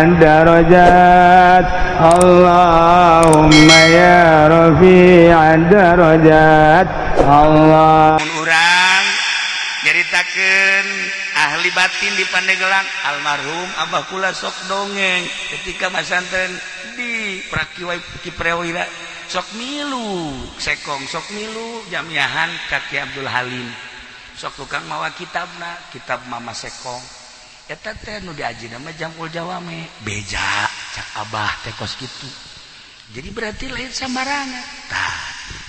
الدرجات اللهم يا رفيع الدرجات الله. Urang nyaritakeun ahli batin di Pandeglang, almarhum Abah kula sok dongeng ketika masantren di Prakiwa Kiprawira, sok milu sekong, sok milu jamiahan ka Ki Abdul Halim, sok tukang mawa kitabna, kitab Mama Sekong eta teh nu diaji nama Jamul Jawame. Beja cak Abah teh kos kitu. Jadi berarti lain sambarangan. Tah,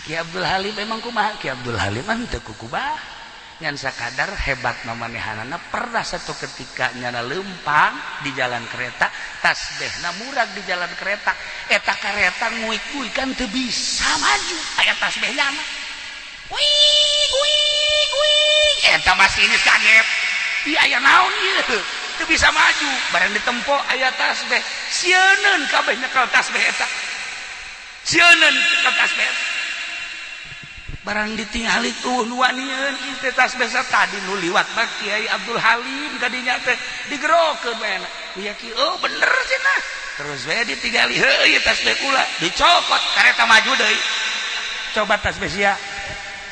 Ki Abdul Halim emang kumaha? Ki Abdul Halim mah teu kukubah, ngan sakadar hebat mamanehanana. Pernah satu ketika nyana lempang di jalan kereta, tasbehna murag di jalan kereta eta, kareta nguik-nguik kan teu bisa maju, aya tasbeh nyana, wih wih wih. Eta masinis kaget, iya, aya naon ieu, teu bisa maju. Barang ditempo aya tasbeh, sieuneun kabeh nyekel tasbeh eta, sieuneun nyekel tasbeh. Barang ditinggali tuh nu wanian teh tasbeh. Tadi nu liwat mah Kiai Abdul Halim, kadinya teh digerokeun bae ya ki. Oh, bener cenah. Terus we ditinggali, heuh, ieu tasbeh kula. Dicokot, kareta maju deui. Coba tasbeh sia,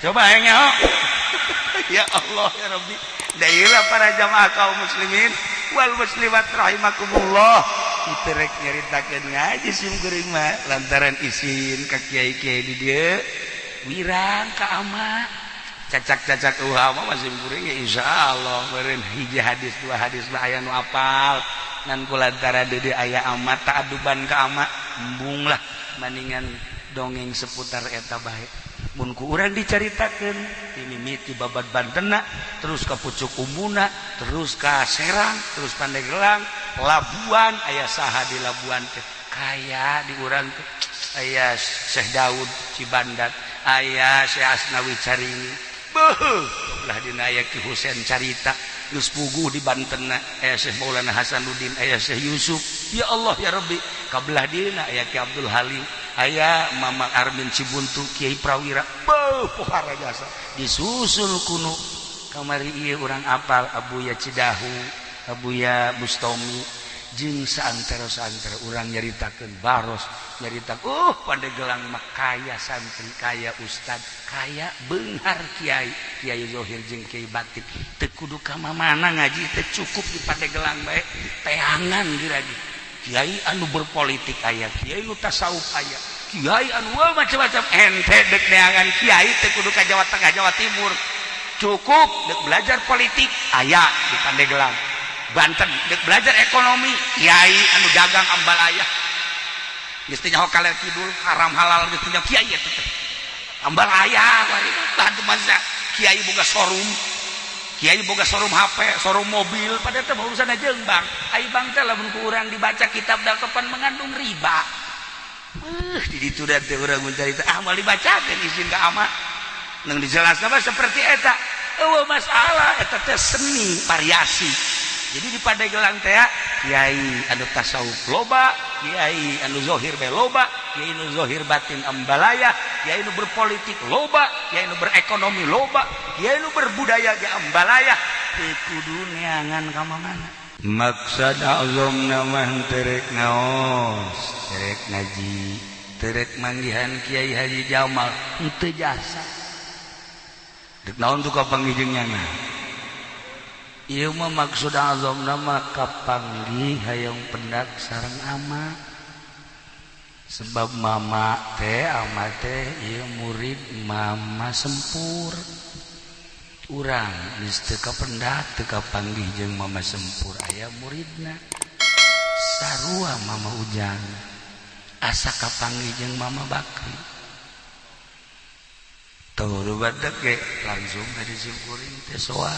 coba hayang nyaho. Ya Allah ya Rabbi. Dailah para jamaah kaum muslimin wal muslimat rahimakumullah, itu rek nyaritakeun ngaji sim kuring mah lantaran isin ka kiai-kiai di dieu, wirang ka ama, cacak-cacak uhama masih kuring ya. Insyaallah meureun hiji hadis dua hadis lah aya nu apal, ngan kulantaran deui aya ama, ta'aduban ka ama, embung lah, maningan dongeng seputar eta bae. Mun ku urang dicaritakeun ini miti babad Bantena, terus ka Pucuk Umuna, terus ka Serang, terus Pandeglang, Labuan. Aya saha di Labuan teh? Kaya di urang teh aya Syekh Daud Cibandat, aya Syekh Asnawi Carini, beuh belah dina aya Ki Husein Carita geus puguh di Banten, aya Syekh Maulana Hasanuddin, aya Syekh Yusuf. Ya Allah ya Rabbi, kabelah dina aya Ki Abdul Halim, aya Mama Armin Cibuntu, Kiai Prawira. Beuh, pohara jasa disusul kuno kamari ieu urang apal Abuya Cidahu, Abuya Bustomi, jeung saantero-saantero. Urang nyaritakeun Baros, nyarita Pandegelang mah kaya santri, kaya ustad, kaya beunghar kiai, kiai zohir jeung kiai batin. Teu kudu ka mana ngaji teh, cukup di Pandegelang bae teangan lagi. Kiai anu berpolitik aya, kiai nu tasawuf aya, kiai anu macam-macam. Ente dek neangan kiai teu kudu ka Jawa Tengah, Jawa Timur, cukup dek belajar politik aya di Pandegelang, Banten. Dek belajar ekonomi, kiai anu dagang ambalaya, geus teu nyaho kaler kidul, haram halal geus teu nyaho, kiai eta teh ambalaya. Bantu masa kiai boga showroom, kiai boga showroom HP, showroom mobil, pada teh urusan aja bank. Ai bank teh lamun ku urang dibaca kitab kapan mengandung riba. Di ditu dan teh urang mencari ah moal dibacakeun, izin ka ama nang dijelasna mah seperti eta. Eueuh masalah, eta teh seni variasi. Jadi di Pandeglang teh kiai anu tasawuf loba, kiai anu zohir bae loba, kiai anu zohir batin ambalaya, kiai anu berpolitik loba, kiai anu berekonomi loba, kiai anu berbudaya ge ambalaya. Teu kudu neangan ka mana. Maksad azamna mah terek ngaos, terek ngaji, terek manggihan Kiai Haji Jamal, henteu jasa. Dek naon tuh kapanggih jeung nyana? Ieu mah maksud azamna mah kapanggih hayang pendak sareng ama. Sebab mama teh, ama teh ieu murid Mama Sempur. Urang geus teu kapendak, teu kapanggih jeung Mama Sempur, aya muridna. Sarua Mama Ujang asa kapanggih jeung Mama Bakri. Tuh badak ge langsung dari simkuring teh soa.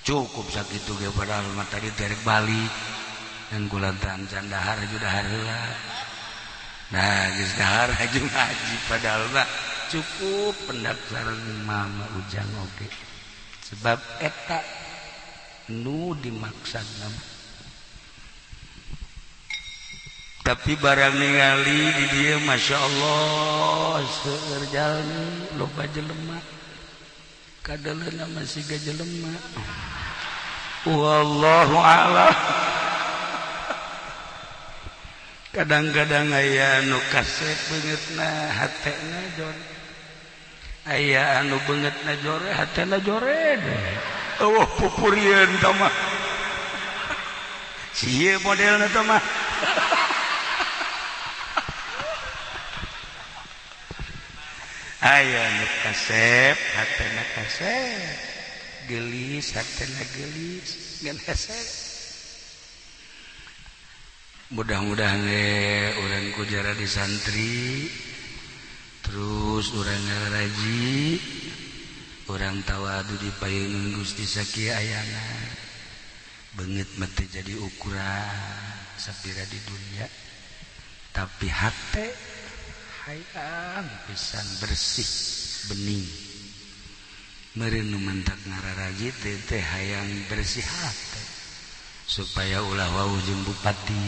Cukup sakitu ge, padahal mah tadi derek balik dan kulantaran can dahar ju dahar heula. Nah, geus dahar aju ngaji, padahal mah cukup pendak sareng Mama Ujang oge. Sebab eta nu dimaksad nama. Tapi barang ningali di dia, Masya Allah, seueur jalmi, loba jelema, kadaleuna masih ga jelema. Wallahu a'lam. Kadang-kadang aya anu kasep beungeutna hatena jore. Aya anu beungeutna jore hatena jore. Eueuh pupurieun tah mah. Sieu modelna tah mah. Aya anu kasep hatena kasep. Geulis hatena geulis ngan hese. Mudah-mudahan urang kujara di santri terus urang ngaraji urang tawadu di payungan Gusti sakieu ayana beungeut mah teu jadi ukuran sapira di dunia tapi hate hayang pisan bersih bening meureun nu mentak ngararaji teh hayang bersih hate supaya ulah wau jeung bupati,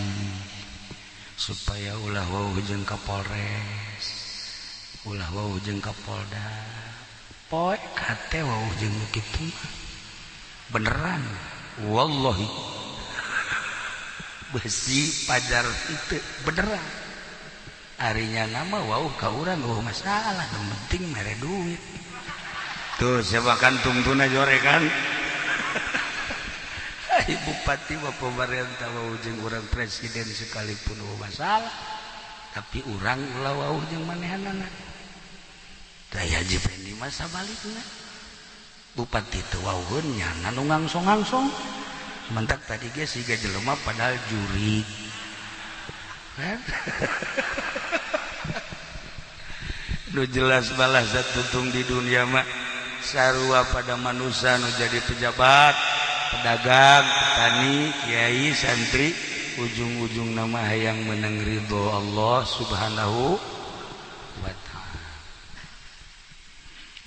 supaya ulah wau jeung kapolres, ulah wau jeung kapolda. Poe kate wau jeung kitu beneran wallahi besi pajar itu beneran. Arinya nama wau ka urang eueuh masalah, nu penting mere duit. Tuh siapa kan tungtuna jorekan. Bupati wa pemerintah wau jeung urang presiden sekalipun eueuh masalah, tapi urang ulah wau jeung manehanana. Da Haji Fendi mah sabalikna. Bupati teu wauheun nyana nu ngangsong-ngangsong. Mentak tadi ge siga jelema padahal jurig. Kan? Nu jelas balas tutung di dunia mah sarua pada manusia nu jadi pejabat, pedagang, petani, kiai, santri, ujung-ujung nama hayang menang ridho Allah Subhanahu wa ta'ala.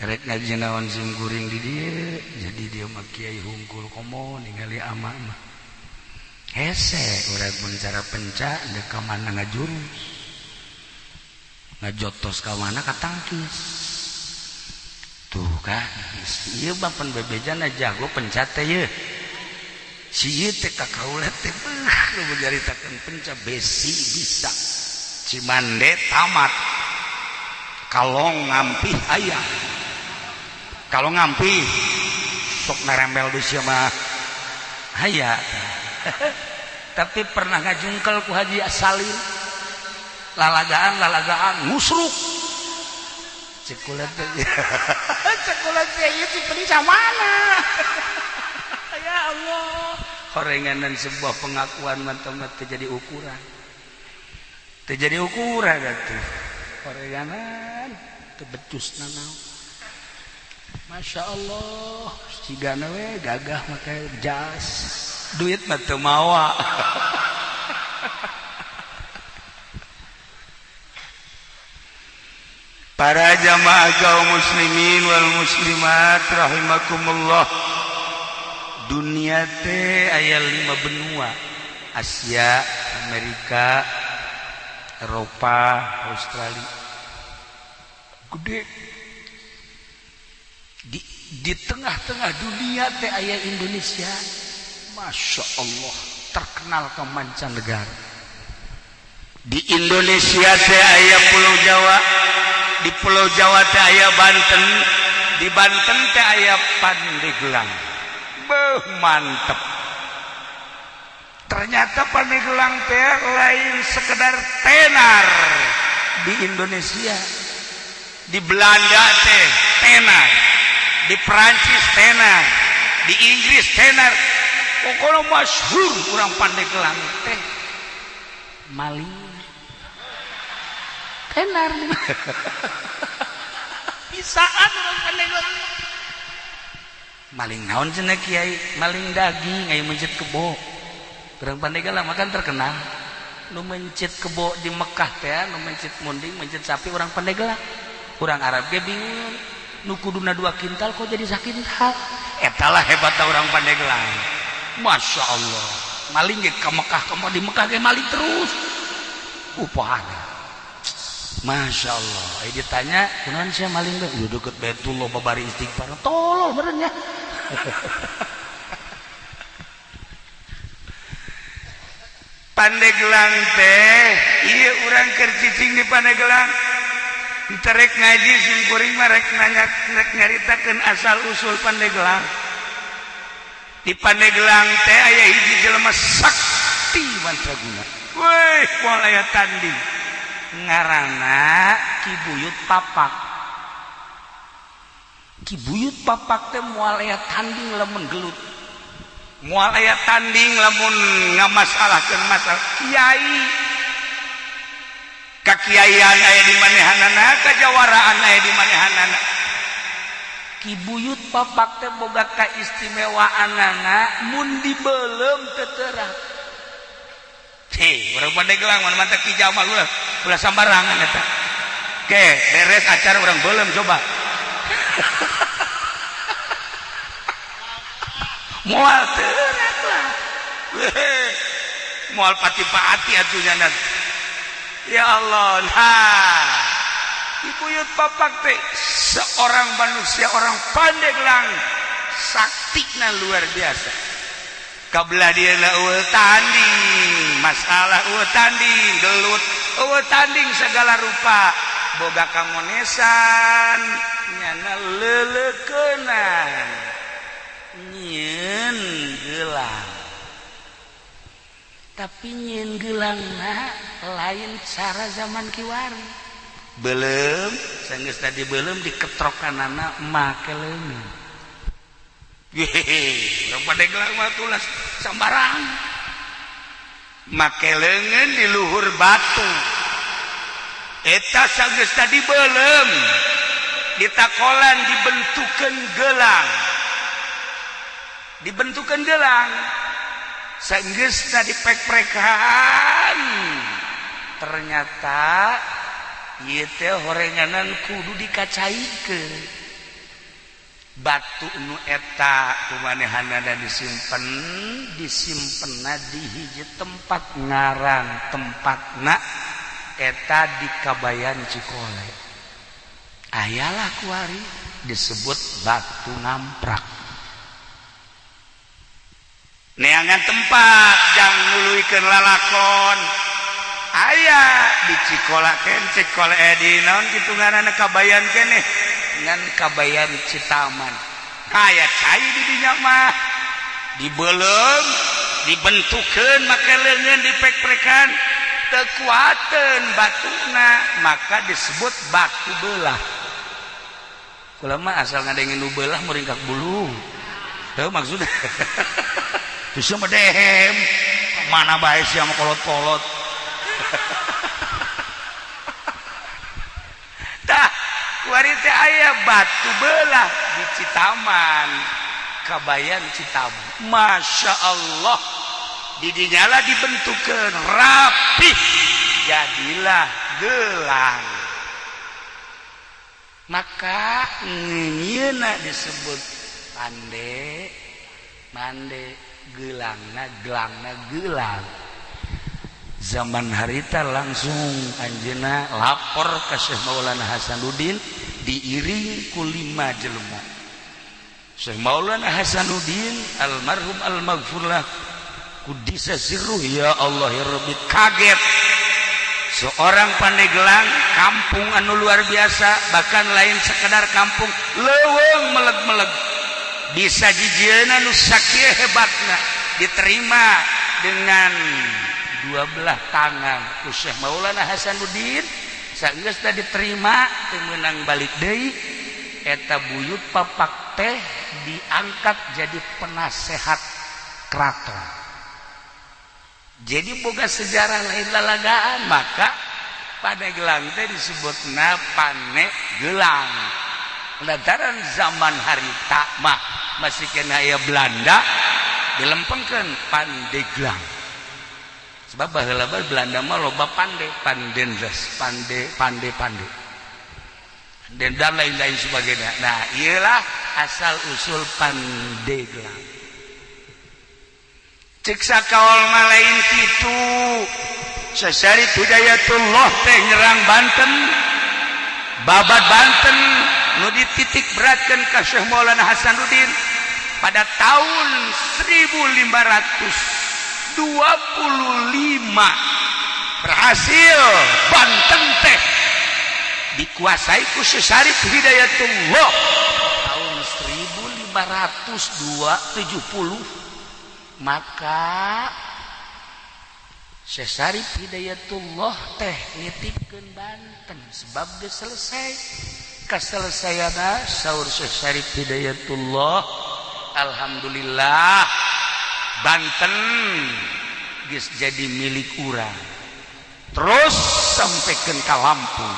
Rek ngaji naon sim kuring di dieu, jadi dia mah kiai hungkul komo ningali ama mah. Hese urang mun cara penca deuk ka mana ngajurus. Ngajotos ka mana katangkis. Tuh kan, ieu mah pan bebejana jago penca teh yeuh. Si ieu teh ka kaula teh beuh nu nyaritakeun penca besi bisa. Cimande tamat. Kalong ngampih aya. Kalau ngampih sok narembel di sia mah aya. Tapi pernah ngajungkel ku Haji Salim. Lalagaan-lalagaan ngusruk. Cekulat teh. Cekulat teh ieu si penca mana? Ya Allah. Horenganan sebuah pengakuan mantap teu jadi ukuran. Teu jadi ukuran atuh. Horenganan teu becus nanaon. Masya Allah, cigana we gagah make jas. Duit mah teu mawa. Para jamaah kaum muslimin wal muslimat rahimakumullah. Dunia teh aya 5 benua, Asia, Amerika, Eropa, Australia. Gede. Di tengah-tengah dunia teh aya Indonesia. Masya Allah, terkenal ke mancanegara. Di Indonesia teh aya Pulau Jawa, di Pulau Jawa teh aya Banten, di Banten teh aya Pandeglang. Beuh, mantep. Ternyata Pandeglang teh lain sekedar tenar di Indonesia. Di Belanda teh tenar, di Perancis tenar, di Inggris tenar. Pokoknya masyhur urang Pandeglang teh maling tenar. Bisaan urang Pandeglang maling naon cenah kiai, maling daging aya mencit kebo. Urang Pandeglang mah kan terkenal nu mencit kebo di Mekah teh, nu mencit munding, mencit sapi urang Pandeglang. Urang Arab ge bingung, nu kuduna 2 kintal kok jadi sakintal. Eta lah hebatna urang Pandeglang. Masya Allah, maling ge ka Mekah, ka di Mekah ge maling terus. Upahana. Masya Allah. Ai ditanya, kunaon sia maling teh? Ieu deukeut Baitullah babari istighfar. Tolol meureun nya. Pandeglang teh ieu urang keur cicing di Pandeglang. Terek ngaji sim kuring mah, rek nanya, rek nyaritakeun asal usul Pandeglang. Di Pandeglang teh aya hiji jelema sakti mandraguna. Weh, moal aya tanding. Ngaranna Ki Buyut Papak. Ki Buyut Papak teh moal aya tanding lamun gelut, moal aya tanding lamun ngamasalahkeun masalah. Kiai, kakiaian aya di manehanana, kajawaraan aya di manehanana. Ki Buyut Papak teh boga kaistimewaanana, mun dibelem teu teurak. Hei, urang Pandeglang mana mantap. Ki Jamal ulah ulah sambarangan eta. Oke, beres acara urang belem coba. Moal teurak lah. Moal pati-pati atuh nya. Ya Allah, nah. Buyut Papak teh seorang manusia, orang Pandeglang, saktina luar biasa. Kabelah dia euweuh tanding, masalah euweuh tanding, gelut euweuh tanding segala rupa. Boga kamonesan, nyana leuleukeunana nyieun gelang. Tapi nyieun gelangna lain cara zaman kiwari. Belum, sanggeus tadi belum diketrokanana make leungeun. Hehehe, urang Pandeglang mah tulas sambarang. Make leungeun di luhur batu. Eta sanggeus tadi belum ditakolan dibentukeun gelang. Dibentukeun gelang. Sanggeus tadi pek-prekan. Ternyata ieu teh horenganan kudu dikacaikeun. Batu nu eta kumanehanana disimpen, disimpenna di hiji tempat, ngaran tempatna eta di Kabayan Cikole. Ayalah kuari disebut Batu Ngamprak. Neangan tempat jang nuluykeun lalakon aya di Cikola ken Cikole, eh, di naon kitu ngaranna, Kabayan keneh ngan Kabayan Citaman. Aya cai di dinya mah, dibelem, dibentukeun make leungeun, dipek-prekan, teu kuateun batuna, maka disebut batu belah. Kula mah asal ngadengin nu belah muringkak bulu. Teu maksudnya. Terus mah dehem mana bae sia mah kolot-kolot. Tah, kuari teh aya batu belah di Citaman, Kabayan Citaman. Masya Allah, didinyala dibentukkan rapih, jadilah gelang. Maka nyeuna disebut pande mande gelangna, gelangna gelang. Zaman harita langsung anjeuna lapor ke Syekh Maulana Hasanuddin, diiring ku 5 jelema. Syekh Maulana Hasanuddin almarhum almaghfurlah kudisa sirruh, ya Allah ya Rabbi, kaget. Seorang Pandeglang, kampung anu luar biasa, bahkan lain sekedar kampung, leuweung meleg-meleg, bisa jijieuna nu sakieu hebatna, diterima dengan dua belah tangan ku Syekh Maulana Hasanuddin. Sageus teh diterima, teu meunang balik deui. Eta Buyut Papak teh diangkat jadi penasehat keraton. Jadi boga sejarah, lain lalagaan. Maka Pandeglang teh disebutna Pane Gelang lantaran zaman harita mah masih kena aya Belanda, dilempengkeun Pandeglang. Sebab baheula Belanda mah loba pande, pandenres, pande pande pande dan lain-lain sebagainya. Nah, iyalah asal usul Pandeglang. Cek sakaol mah lain kitu. Syarif Hidayatullah teh nyerang Banten, babat Banten nu dititik beratkan ka Syekh Maulana Hasanuddin pada tahun 1500. 25 berhasil Banten teh dikuasai ku Syekh Syarif Hidayatullah tahun 1570. Maka Syekh Syarif Hidayatullah teh nitipkeun Banten sebab geus selesai. Kaselesaiana, saur Syekh Syarif Hidayatullah, "Alhamdulillah, Banten geus jadi milik urang." Terus sampaikan ke Lampung,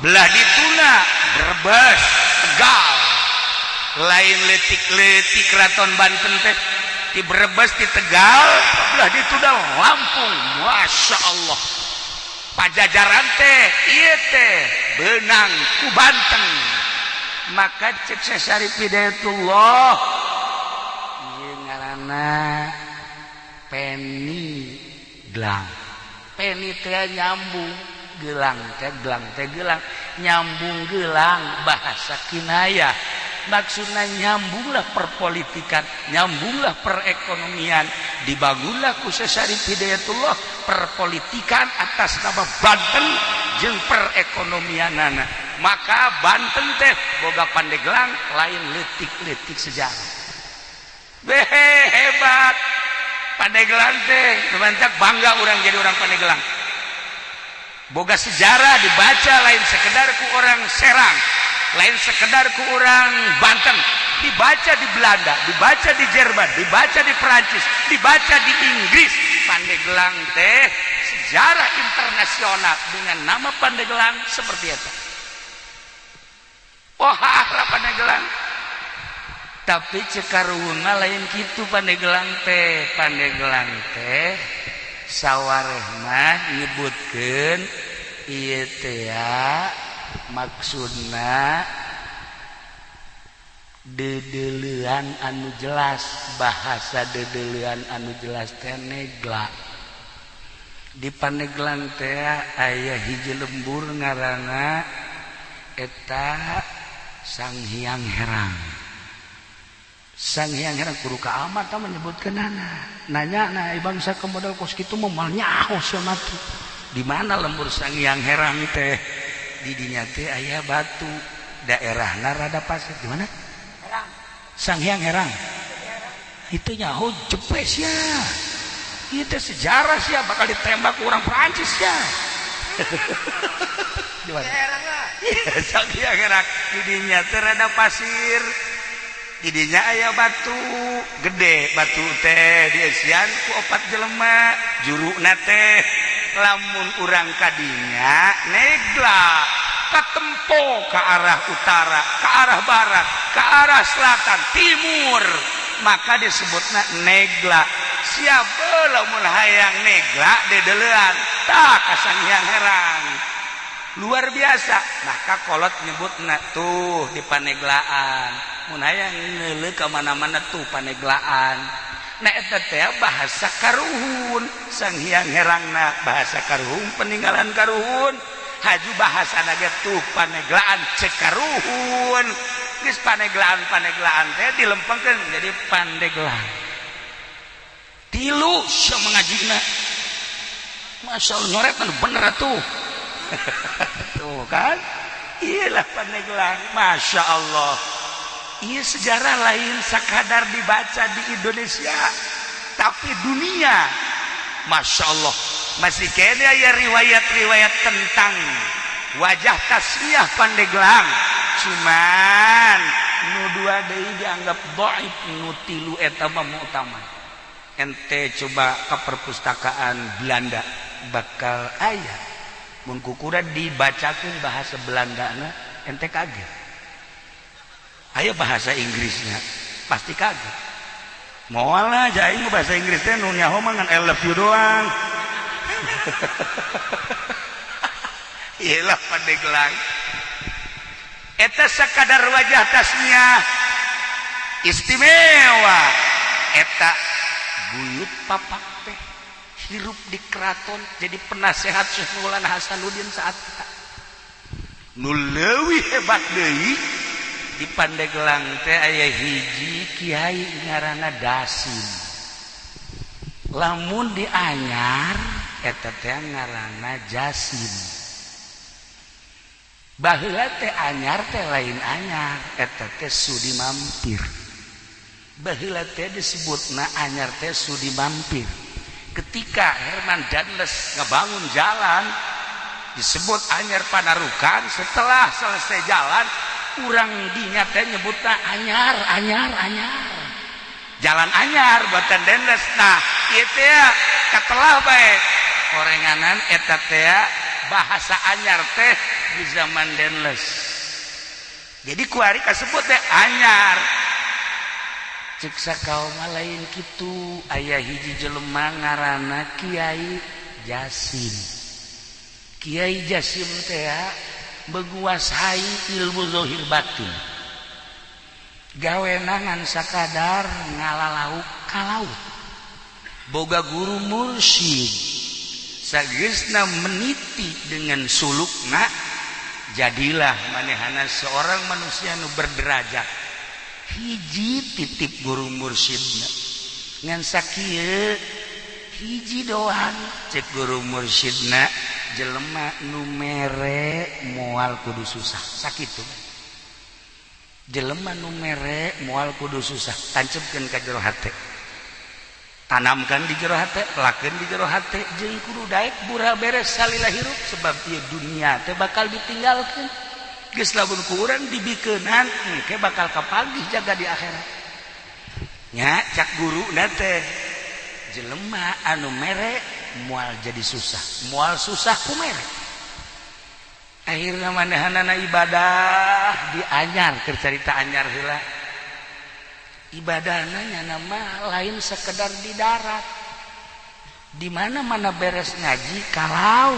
belah dituna Brebes, Tegal, lain letik-letik Keraton Banten teh di Brebes, di Tegal, belah dituna Lampung. Masya Allah, Pajajaran teh ieu teh benang ku Banten. Maka cek Syekh Syarif Hidayatullah, ieu ngaranna Peni Gelang. Peni teh nyambung, gelang teh, gelang teh gelang, nyambung gelang, bahasa kinayah. Maksudnya nyambunglah perpolitikan, nyambunglah perekonomian. Dibangunlah ku Syekh Syarif Hidayatullah perpolitikan atas nama Banten jeung perekonomianana. Maka Banten teh boga Pandeglang, lain letik-letik sejarah. Behe, hebat Pandeglang teh. Mantap, bangga orang jadi orang Pandeglang, boga sejarah dibaca lain sekedar ku orang Serang, lain sekedar ku orang Banten, dibaca di Belanda, dibaca di Jerman, dibaca di Perancis, dibaca di Inggris. Pandeglang teh sejarah internasional dengan nama Pandeglang seperti itu. Wah, Pandeglang, tapi cek karuhun lain gitu. Pandeglang teh, Pandeglang teh sawareh mah nyebutkeun ieu teh ya, maksudna dedelean anu jelas. Bahasa dedelean anu jelas teh negla. Di Pandeglang teh aya hiji lembur ngaranna eta Sang Hyang Herang. Sang Hyang Herang kudu ka amat menyebutkeunana. Nanya nah bangsa ke model kos kitu mah moal nyaho sia mati. Di mana lembur Sang Hyang Herang teh? Di dinya teh aya batu, daerahna rada pasir. Di mana Sang Hyang Herang itu? Nyaho jepes ya, itu sejarah sih, bakal ditembak orang Prancis ya. Di mana Sang Hyang Herang? Di dinya teh rada pasir, di dinya aya batu gede. Batu teh dieusian ku opat jelema. Juruna teh lamun urang kadinya negla, katempo ke arah utara, ke arah barat, ke arah selatan, timur, maka disebutna negla. Siapa lamun hayang negla dedelean tak ka Sang Hyang Herang. Luar biasa. Maka kolot nyebutna tuh di Paneglaan, mun hayang ngeuleuh ka mana-mana tuh Paneglaan. Nah, eta teh bahasa karuhun. Sang Hyang Herangna bahasa karuhun, peninggalan karuhun. Haju bahasa naga tuh Paneglaan cek karuhun. Geus Paneglaan, Paneglaan teh dilempengkeun jadi Pandeglang. Tilu sia mengajina. Masya Allah, nyoret bener tuh. Tuh kan, iyalah Pandeglang. Masya Allah, iya sejarah lain sekadar dibaca di Indonesia, tapi dunia. Masya Allah, masih kene ya riwayat-riwayat tentang wajah tasmiyah Pandeglang. Cuman nu dua deui dianggap dhaif, nu tilu eta mah utama. Ente coba ke perpustakaan Belanda, bakal aya. Mun kukura dibacakeun bahasa Belanda na, ente kaget. Ayo bahasa Inggrisnya pasti kaget. Moal lah aing bahasa Inggris teh, nu nyaho mah ngan "I love you" doang. Iyalah Pandeglang eta sakadar wajah tasmiyah istimewa. Eta buyut papak teh hirup di keraton, jadi penasehat Syekh Maulana Hasanuddin saat kita. Nu leuwih hebat deui, di Pandeglang teh aya hiji kiai ngaranna Dasim. Lamun di anyar, eta teh ngaranna Jasim. Baheula teh anyar teh lain anyar, eta teh sudi mampir. Baheula teh disebutna anyar teh sudi mampir. Ketika Herman Daendels ngebangun jalan disebut Anyar Panarukan, setelah selesai jalan, urang dinya teh nyebutna anyar, anyar, anyar, jalan anyar buatan Daendels. Nah, ieu teh katelah bae orenganan, eta teh bahasa anyar teh di zaman Daendels. Jadi kuari kasebut teh anyar. Cek sakaum lain kitu, aya hiji jelema ngaranna Kiai Jasim. Kiai Jasim teh menguasai ilmu zahir batin, gawe ngan sakadar ngala lauk ka laut. Boga guru mursyid. Sageusna meniti dengan sulukna, jadilah manehana seorang manusia nu berderajat. Hiji titip guru mursyidna ngan sakieu hiji doang. Cek guru mursyidna, jelema nu mere moal kudu susah. Sakitu, jelema nu mere moal kudu susah. Tancepkeun ka jero hate, tanamkan di jero hate, lakeun di jero hate, jeung kudu daek bura beres salila hirup, sebab ieu dunia teh bakal ditinggalkeun. Geus lamun ku urang dibikeunan, engke bakal kapagih jaga di akhirat nya. Cak guru teh, jelema anu mere moal jadi susah, moal susah ku mere. Akhirnya manehanana ibadah di anyar. Keur carita anyar heula, ibadahna nama lain sekedar di darat. Di mana mana beres ngaji kalau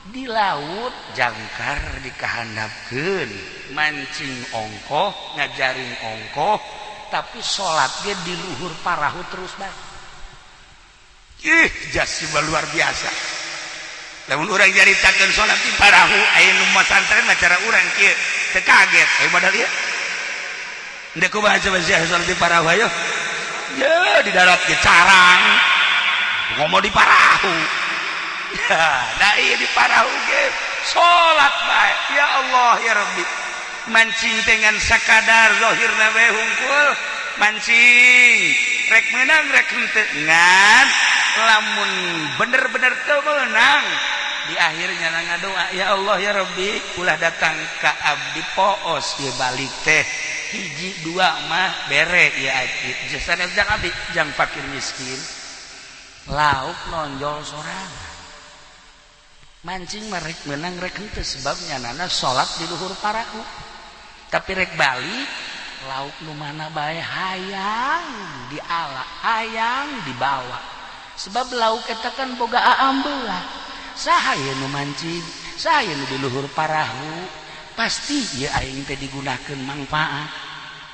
di laut, jangkar dikahandapkeun, mancing ongkoh, ngajaring ongkoh, tapi salat dia di luhur parahu terus bae. Ih, Jasim luar biasa. Lamun urang nyaritakeun salat di parahu, aya nu masantren mah cara urang kieu teu kaget. Ayo modal ieu. Ndek kumaha coba sia salat di parahu, ayo? Ya, di darat ge carang. Ngomong di parahu. Ya, nah iya, di parahu ge salat bae. Ya Allah ya Rabbi. Mancing dengan sakadar zahirna bae hungkul. Mancing rek menang rek henteu, ngan lamun bener-bener teu meunang, di akhirnya ngadoa, "Ya Allah ya Rabbi, ulah datang ka abdi poos ieu balik teh. Hiji dua mah bere ya sanes jang abdi, jang fakir miskin." Lauk nonjol sorangan. Mancing mah rek menang rek henteu, sebabnya nana salat di luhur parahu, tapi rek balik lauk nu mana bae hayang diala, hayang dibawa, sebab lauk eta kan boga aambelah. Saha ye nu mancing, saha nu di luhur parahu, pasti ya aing teh digunakeun manfaat,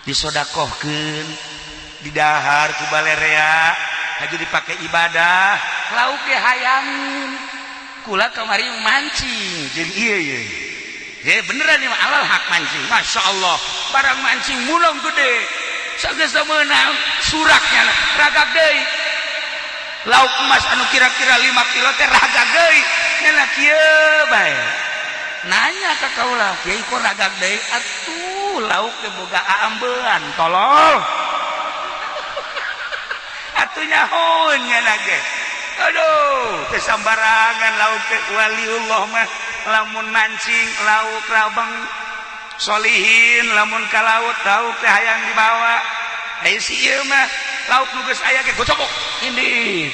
disodakohkeun, didahar ku balerea, haju dipake ibadah. Lauk ge hayangin. Kula kamari mancing jeung ieu ye. Ye beneran nih alal hak mancing. Masya Allah, barang mancing mulong gede. Sageus meunang suraknya ragak deui. Lauk emas anu kira-kira 5 kilo teh ragak deui. Nya kieu bae. Nanya ka kaula, "Kiai, kok ragak deui?" "Atuh lauk teh boga aambean, tolol." Atuh nyahoeun nya ge. Aduh, teu sambarangan lauk teh. Waliullah mah lamun mancing lauk rabang, solihin lamun ka laut, lauk teh hayang dibawa. Aya si ieu mah lauk nu geus aya ge gocobok ini.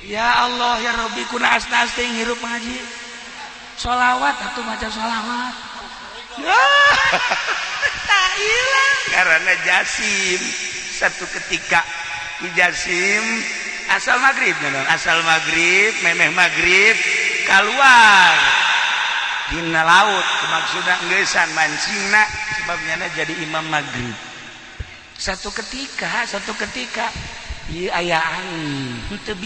Ya Allah ya Rabbi, kunaas-naas teh ngirup ngaji. Sholawat atuh, maca sholawat. Tak hilang karena Jasim. Satu ketika Ki Jasim asal maghrib, asal maghrib, memeh maghrib keluar dina laut, maksudna ngeusan mancingna, sebabnya jadi imam maghrib. Satu ketika ieu aya angin, henteu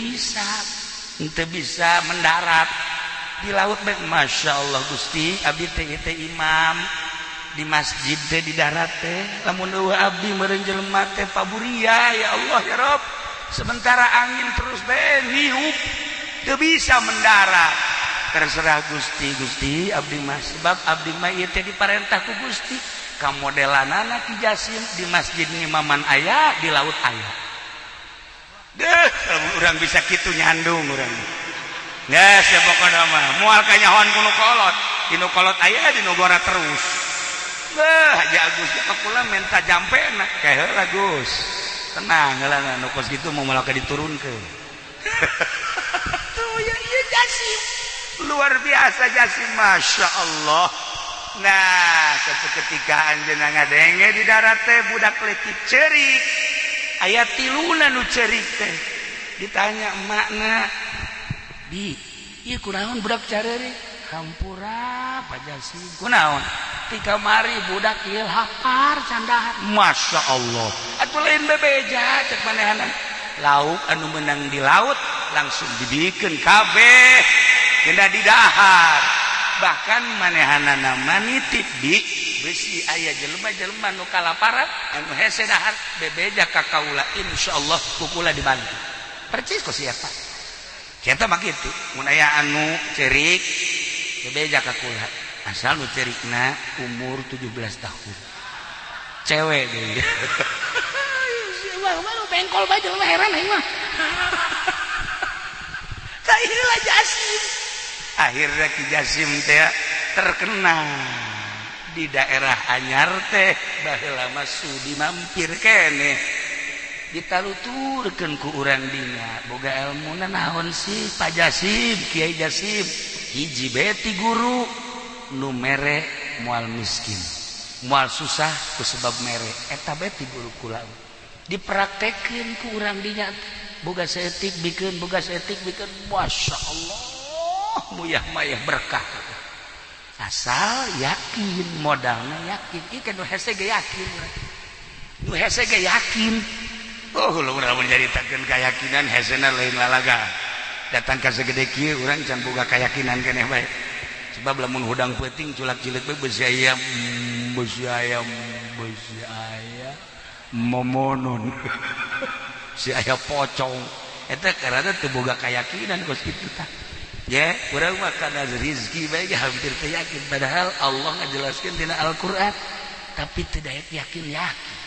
bisa mendarat di laut bae. Masya Allah Gusti, abdi teh teh imam di masjid teh di darat teh. Lamun eueuh abdi meureun jelema teh paburia. Ya Allah ya Rabb. Sementara angin terus bae niup, teu bisa mendarat. Terserah Gusti, Gusti, abdi mah, sebab abdi mah ieu teh diparentah ku Gusti. Kamodelanana Ki Jasim di masjid ngimaman aya, di laut aya. Deh, urang bisa kitu nyandung urang. Geus ya, pokona mah moal kanyahoan ku nu kolot. Di nu kolot aya, di nu gora terus. Beuh, Haji Agus ka kula menta jampena. Kae heula, Gus. Tenang heula, nu kos kitu mau malah diturunkeun. Tuh ya, ieu Jasim. Luar biasa Jasim, Masya Allah. Nah, suatu ketika anjeunna ngadenge di darat teh budak leutik ceurik. Aya tiluna nu ceurik teh. Ditanya emakna, "Bi, ieu kunaon budak careurik?" "Hampura, Pak Jasim." "Kunaon?" "Ti kamari budak ieu lapar can dahar." Masya Allah. Atuh lain bebeja cek manehanan. Lauk anu menang di laut langsung dibikeun kabeh. Kena didahar. Bahkan manehanana nitip, "Bi, bisi aya jelema-jelema nu kalaparan anu hese dahar, bebeja ka kaula, insyaallah ku kula dibantu." Percis kok siapa? Siapa mah kitu. Mun aya anu cerik, bebeja ka kula. Asal nu cerikna umur 17 tahun. Cewek deui. Wah, bengkol bae jelema, heran aing mah. Tah, inilah Jasim. Akhirnya Ki Jasim teh terkenal di daerah Anyar teh. Baheula mah sudi mampir keneh, ditaluturkeun ku urang dinya, "Boga ilmuna naon sih, Pak Jasim, Kiai Jasim?" "Hiji beti guru, nu mere moal miskin, moal susah ku sebab mere. Eta beti guru kula." Dipraktekeun ku urang dinya, boga saeutik bikeun, boga saeutik bikeun. Masya Allah, muyah mayah berkah, asal yakin, modalnya yakin. Ieu nu hese ge yakin, nu hese ge yakin. Oh, lu urang menceritakeun keyakinan, hesena lain lalaga. Datang ka segede kieu urang can boga keyakinan keneh bae, sebab lamun hudang peuting culak cileuk bae, besi ayam, besi ayam, besi ayam momonon, si aya pocong eta, karena teu boga keyakinan kos kitu. Tah ya, urang mah kana rizki bae hampir teu yakin, padahal Allah ngajelaskeun dina Al-Qur'an, tapi tidak yakin yakin,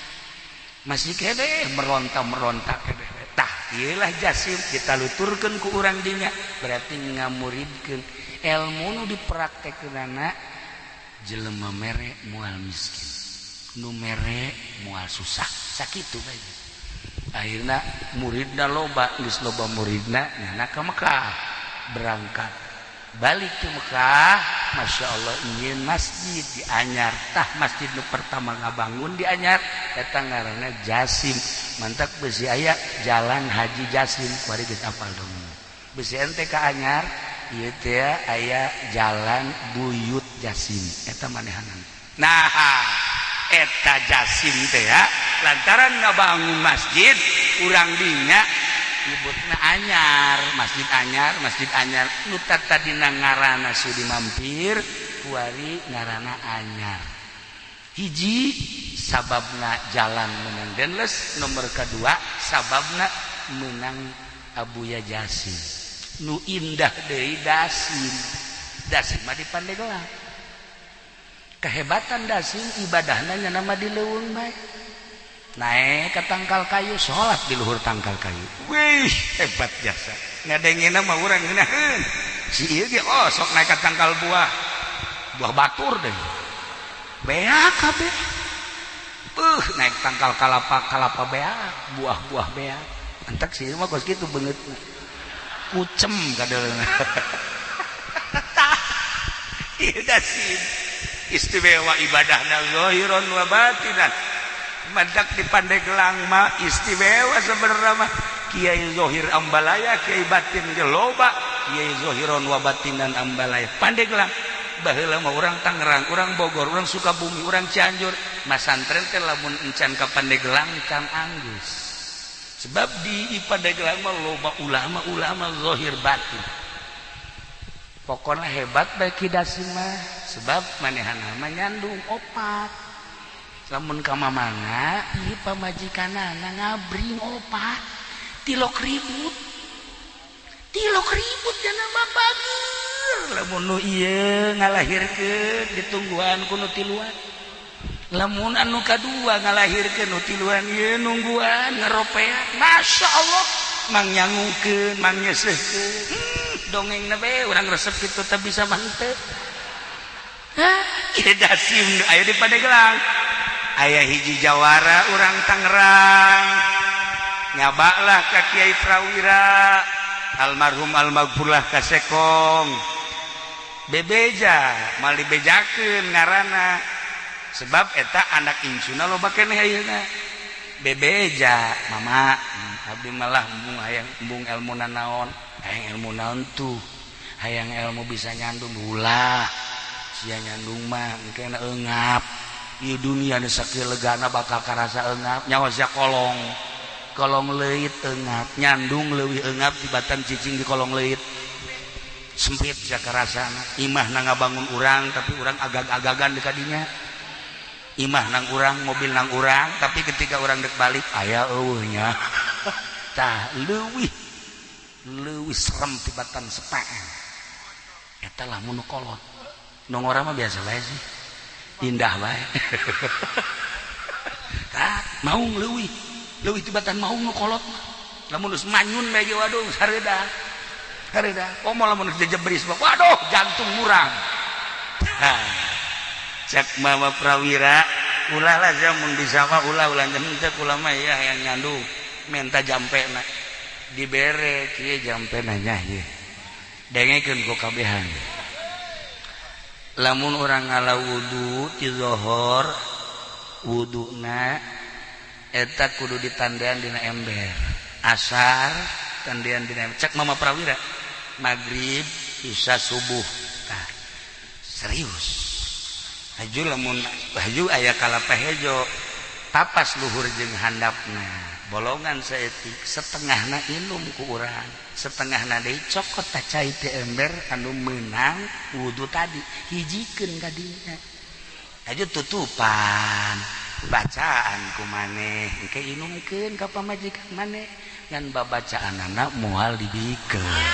masih kene meronta-meronta kene. Tah, ieulah Jasim, kita luturkeun ku urang dinya, berarti ngamuridkeun ilmu nu dipraktekkeunana, jelema mere moal miskin, nu mere moal susah, sakitu bae. Akhirna muridna loba. Geus loba muridna, nyana ka Mekah, berangkat balik ke Mekah. Masya Allah, ingin masjid di Anyar. Tah, masjid nu pertama ngabangun di Anyar eta ngaranna Jasim. Mantak besi aya Jalan Haji Jasim kuari, geus apal dong. Besi ente ka Anyar ieu teh aya Jalan Buyut Jasim, eta manehanan. Nah, eta Jasim teh ya, lantaran ngabangun masjid, urang dinya nyebutna Anyar, Masjid Anyar, Masjid Anyar. Nu tadina ngaranna Sudi Mampir, kuari ngaranna Anyar. Hiji sababna jalan menang Denles, nomor kedua sababna menang Abuya Jasim. Nu indah deui Dasim, Dasim mah di Pandeglang. Kehebatan Dasim, ibadahna nya nama di leuweung bae, naik ke tangkal kayu, sholat di luhur tangkal kayu. Wih, hebat jasa. Ngadengena mah urang ngeunaheun si ieu ge. Oh, sok naik ke tangkal buah, buah batur deh, beak kabeh. Naik tangkal kalapa, kalapa beak, buah-buah beak. Entek sih mah kos kitu beungeut kucem kadeulna. Tah, ieu Dasim istimewa ibadahna zahiron wa batinan. Mantak di Pandeglang mah istimewa sebenarnya mah Kiai Zohir Ambalaya, Kiai batin ge loba, Kiai Zohiron wa batinan Ambalaya Pandeglang. Baheula mah urang Tangerang, urang Bogor, urang Sukabumi, urang Cianjur masantren teh lamun encan ka Pandeglang can anggeus, sebab di Pandeglang mah loba ulama-ulama zohir batin. Pokoknya hebat bae Ki Dasim mah, sebab manehana mah nyandung opat. Lamun ka mamana ieu pamajikanana ngabring opat. Tilok ribut, tilok ribut ya, nama bager. Lamun nu ieu ngalahirkeun, ditungguan ku nu tiluan. Lamun anu kadua ngalahirkeun, nu tiluan ieu nungguan, ngaropean. Masya Allah, mang nyangukeun, mang nyeuseuhkeun. Dongeng na be urang resep kitu teh bisa mantep. Hah, ieu Dasim aya di Pandeglang. Aya hiji jawara urang Tangerang, nyabaklah ka Kiai Prawira almarhum almaghfurlah ka Sekong. Bebeja mal dibejakeun ngaranna, sebab eta anak incuna loba keneh ayeuna. Bebeja, "Mama, abdi malah embung, hayang embung ilmu naon, hayang ilmu naon tuh?" "Hayang ilmu bisa nyandung." "Ulah sia nyandung mah, engke eungap. Ieu dunia nu sakieu legana bakal karasa eungap. Nyawa sia kolong kolong leuit eungap, nyandung leuwih eungap tibatan cicing di kolong leuit. Sempit sia karasana. Imah na ngabangun urang, tapi urang agag-agagan di kadinya. Imah nang urang, mobil nang urang, tapi ketika urang dek balik aya eueuhnya. Tah, leuwih leuwih serem tibatan sepaan eta lah mun kolot. Nu ngora mah biasa bae sih, indah bae. Tah, maung leuwih leuwih tibatan maung nu kolot mah. Lamun geus manyun bae ge, waduh, hareuda hareuda. Komo lamun geus jejebris, waduh, jantung murang. Cek Mama Prawira, "Ulah lah sia, mun bisa mah ulah, ulah henteu. Kula mah ya yang nyandung." Menta jampena, dibere kieu jampena nya. Ieu dengekeun ku kabehan. Lamun urang ngala wudu ti zohor, wuduna eta kudu ditandean dina ember. Asar tandean dina ember, cek Mama Prawira. Maghrib, Isya, subuh. Tah, serius. Haju lamun haju aya kalapa hejo, tapas luhur jeung handapna, bolongan saeutik, setengahna inum ku urang, setengahna deui cokot ta cai ti ember anu meunang wudu tadi, hijikeun ka dinya. Haju tutupan, bacaan ku maneh, engke inumkeun ka pamajikan maneh, ngan babacaanana moal dibikeun.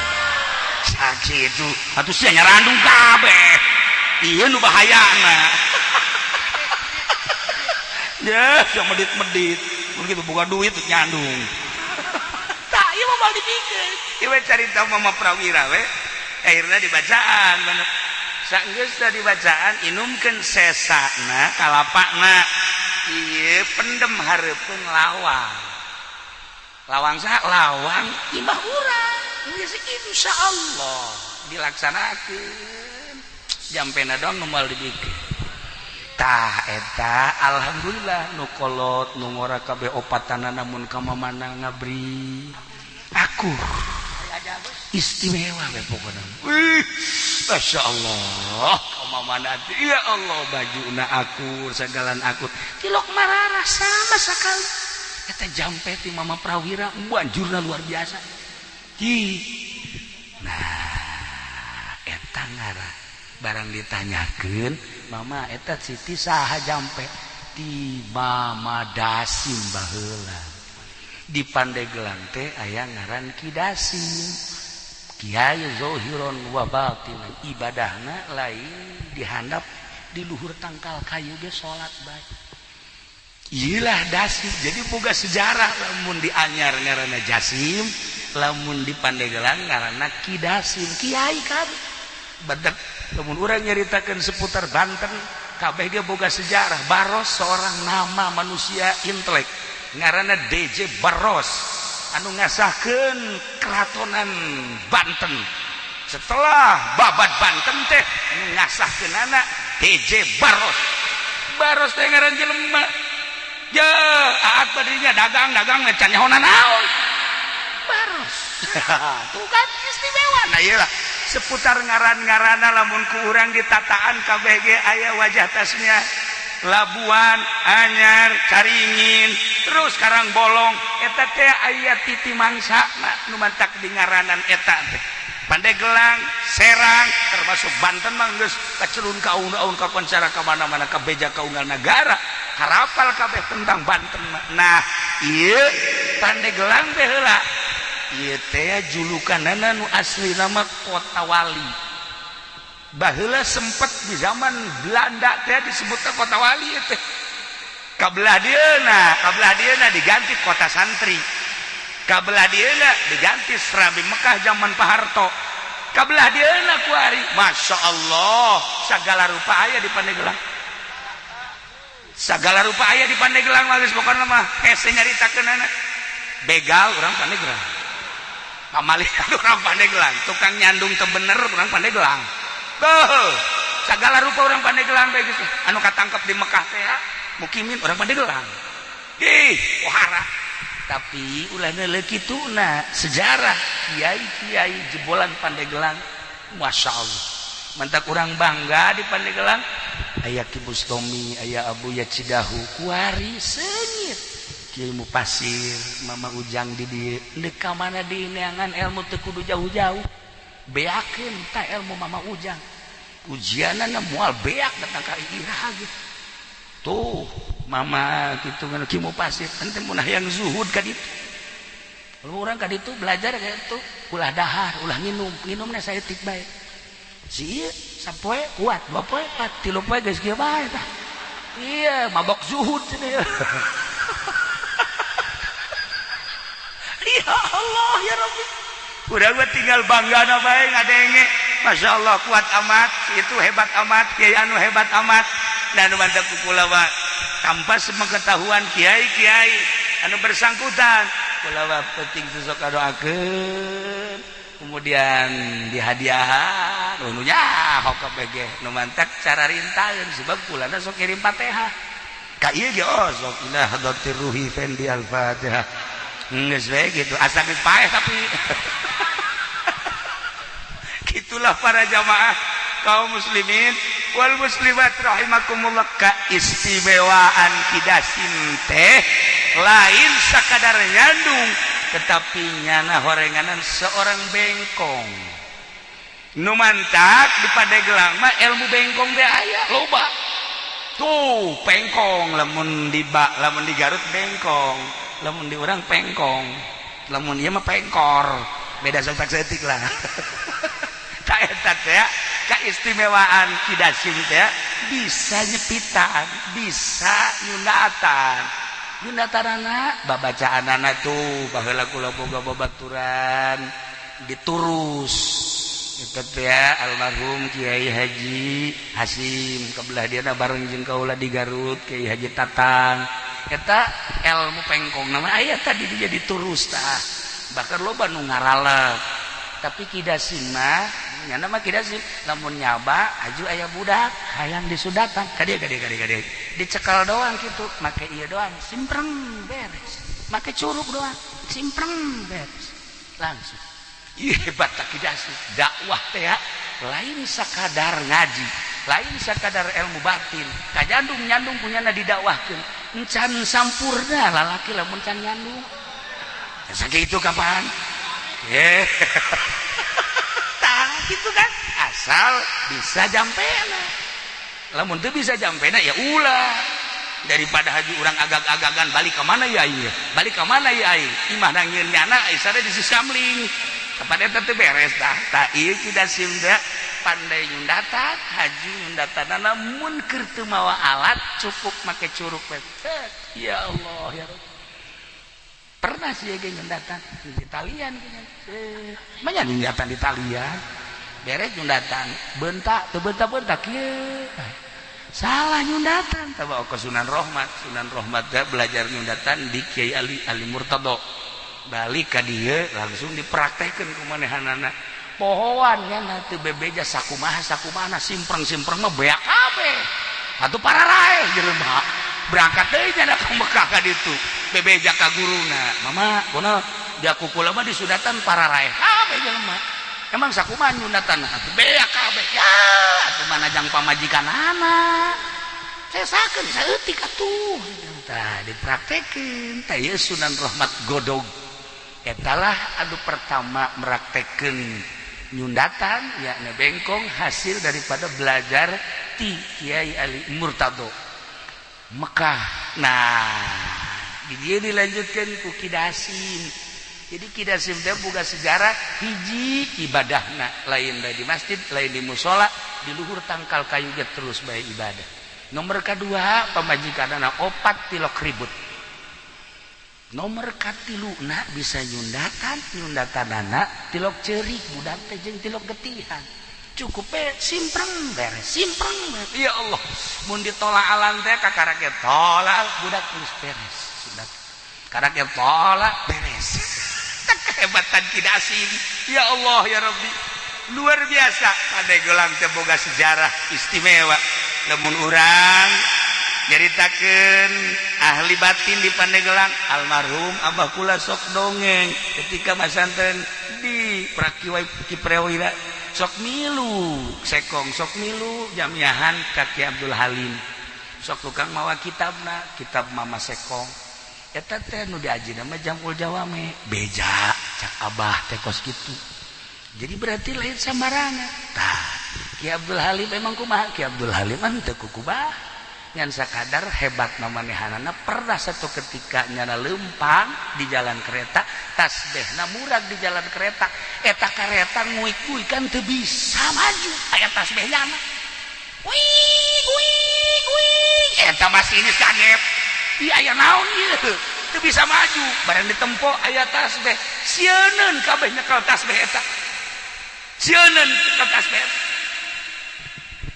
Sakitu atuh sia nyarandung kabeh. Ieu nu bahayana ya, yang medit-medit begitu buka duit nyandung. Tak, ieu mah moal dibikeun. Ieu we carita Mama Prawira we. Akhirnya dibacaan bener. Sanggeus dibacaan, inumkeun sesana kalapana. Ieu pendem hareupeun lawang. Lawang saha? Lawang imah urang. Geus, insyaallah dilaksanakeun. Jampena doang nu moal dibikeun. Tah, eta alhamdulillah nu kolot nu ngora kabeh opatana, namun ka mamana ngabri aku istimewa we pokona. Wih, Masya Allah, ka mamana, ya Allah, bajuna akur, sagalan akur, tilok mararah sama sekali. Eta jampe ti Mama Prawira banjurna luar biasa. Ki, nah, eta ngarah barang ditanyakeun, "Mama, eta Siti saha jampe?" "Ti Mama Dasim." Baheula di Pandeglang teh aya ngaran Ki Dasim, kiai zohiron wa batinan, ibadahna lain dihandap, di luhur tangkal kayu ge salat bae. Iyalah Dasim. Jadi boga sejarah, lamun di Anyar ngaranna Jasim, lamun di Pandeglang ngaranna Ki Dasim, kiai kabeh. Badak lamun urang nyaritakeun seputar Banten, kabeh ge boga sejarah. Baros, seorang nama manusia intelek ngaranna DJ Baros anu ngasahkeun keratonan Banten. Setelah babat Banten teh ngasahkeun anak DJ Baros. Baros teh ngaran jelema ya, aat badinya dagang dagang can nyaho naon Baros. Tuh kan istimewa. Nah, iyalah seputar ngaran-ngarana lamun ku urang ditataan KBG aya wajah tasnya. Labuan, Anyar, Caringin, terus Karang Bolong, eta teh aya titi mangsa nu mantak di ngaranan eta teh. Pandeglang, Serang, termasuk Banten mah geus kacelun ka aun-aun, ka koncara ka mana-mana, ka beja ka unggal nagara. Harapal kabeh tentang Banten mah. Nah, ieu Pandeglang teh heula. Ieu teh julukanana nu asli nama Kota Wali. Baheula sempet di zaman Belanda teh disebutna Kota Wali ieu teh. Kabelah dieuna diganti Kota Santri. Kabelah dieuna diganti Serabi Mekah zaman Pak Harto. Kabelah dieuna kuari, Masya Allah, segala rupa aya di Pandeglang. Segala rupa aya di Pandeglang mah, geus pokona mah hese nyaritakeunana. Begal urang Pandeglang, pamalihan urang Pandeglang, tukang nyandung teu bener urang Pandeglang. Tuh, segala rupa urang Pandeglang bae geus. Anu katangkep di Mekah teh ya, mukimin urang Pandeglang. Ih, wahara. Tapi ulah neuleuh kituna sejarah kiai-kiai jebolan Pandeglang, Masya Allah. Mantak urang bangga di Pandeglang aya Ki Bustomi, aya Abuya Cidahu, kuari seungit. Kiai Mupasir, Mama Ujang di dieu. Deuk ka mana di neangan ilmu teu kudu jauh-jauh. Beakeun ta ilmu Mama Ujang. Ujianana moal beak datang ka iraha gitu. Tuh, Mama gitu kan Ki Mupasir, ente mun hayang zuhud ka ditu. Kalau urang ka ditu belajar kayak itu, ulah dahar, ulah nginum, nginumna saeutik bae. Si ieu sapoe kuat, 2 poe kuat, 3 poe geus kieu bae tah. Iya, mabok zuhud cenah. Ya Allah ya Rabbi. Udah gua tinggal bangga na bae ngadenge. Masya Allah kuat amat, itu hebat amat, kiai anu hebat amat. Dan mantap kula mah tanpa sepengetahuan kiai-kiai anu bersangkutan. Kula mah penting sosok doakeun. Kemudian dihadiahan, nu nyaho kabeh nu mantak cara rintaeun sebab kulana sok kirim Fatihah. Ka ieu ge oh sok ila hadratir ruhi fendi al-Fatihah. Geus we gitu, asa geus paeh tapi. Gitulah para jamaah kaum muslimin wal muslimat rahimakumullah, keistimewaan Ki Dasim teh lain sakadar nyandung tetapi nyana horenganan seorang bengkong. Nu mantak di Pandeglang mah ilmu bengkong teh aya loba. Tuh pengkong lamun di ba, lamun di Garut bengkong, lamun di urang pengkong, lamun ieu mah pengkor, beda satak saeutik lah. Ka eta teh keistimewaan Ki Dasim teh bisa nyepitan, bisa nyundatan. Nyundatanana babacaanana tuh baheula kula boga babaturan diturus. Eta teh almarhum Kiai Haji Hasim kabelah dieuna bareng jeung kaula di Garut Kiai Haji Tatang. Eta ilmu pengkong nama aya tadi dia diturus tah. Bahkan loba nu ngaralep. Tapi Ki Dasim mah nyana mah Ki Dasim lamun nyaba aju aya budak hayang disundatan ka dieu ka dieu ka dieu ka dieu dicekal doang gitu make ieu doang simpreng beres, make curug doang simpreng beres langsung. Ih, hebat tak Ki Dasim dakwah teh ya, lain sakadar ngaji, lain sakadar ilmu batin kajandung nyandung punyana didakwahkeun encan sampurna lalaki lamun can nyandung sakitu kapan. Tah gitu kan asal bisa jampena, lamun teu bisa jampena ya ulah, daripada haji urang agag-agagan balik ke mana ya ieu, balik ke mana ya ieu, imah nangieun nyana isana di sisamling kapan eta teu beres tah. Tah ieu Ki Dasim teh pandai nyundatan, haji nyundatanana mun keur teu mawa alat cukup make curug bae. Ya Allah ya Rabb. Pernah sih ge nyundatan di talian, banyak nyundatan di talian, beres nyundatan bentak teu bentak-bentak kieu salah nyundatan. Tawa ke Sunan Rohmat, Sunan Rohmat teh belajar nyundatan di Kiai Ali Ali Murtado, balik ka dieu langsung dipraktekeun ku manehanana pohoan nya teu bebeja sakumaha sakumaha simpreng-simpreng mah beak kabeh atuh pararaeh jelema berangkat deui nya ka Mekah ka ditu bebeja ka guruna, mama kono dia kukula mah disundatan pararaeh kabeh jelema, emang sakumaha nyundatan atuh beak kabeh ya atuh mana jang pamajikanana sesakeun saeutik atuh. Tah dipraktekeun tah ieu Sunan Rahmat Godog etalah anu pertama meraktekeun nyundatan yakni bengkong hasil daripada belajar ti Kiai Ali Murtado Mekah. Nah, di dia dilanjutkan ku Ki Dasim. Jadi Ki Dasim teh boga sejarah hiji, ibadahna lain di masjid, lain di musola, di luhur tangkal kayu ge terus bae ibadah. Nomor kedua, pamajikanana opat, tilok ribut. Nomor katilu na bisa nyundatan, nyundatanana tilok cerik budak teh jeung tilok getihan. Cukup be simpreng, beres, simpreng beres. Ya Allah, mun ditolak alan teh kakara ge tolak budak geus beres sundat, karak ge tolak beres. Kehebatan Ki Dasim, ya Allah ya Rabbi, luar biasa. Pandeglang teh boga sejarah istimewa. Lamun urang nyaritakeun ahli batin di Pandeglang, almarhum Abah kula sok dongeng ketika masantren di Prakiwai Kiprawira, sok milu sekong, sok milu jamiahan ka Ki Abdul Halim, sok tukang mawa kitabna, kitab Mama Sekong eta teh nu diajina mah Jamul Jawame. Beja cak Abah teh kos kitu. Jadi berarti lain sambarangan. Tah, Ki Abdul Halim emang kumaha? Ki Abdul Halim mah teu kukubah, ngan sakadar hebat manehanana. Pernah satu ketika nyana lempang di jalan kereta, tasbehna murag di jalan kereta. Eta kereta nguik-nguik kan teu bisa maju, aya tasbeh nyana, wih wih wih. Eta masinis kaget. Ih, aya naon ieu, teu bisa maju. Barang ditempo aya tasbeh, sieuneun kabeh nyekel tasbeh eta, sieuneun nyekel tasbeh.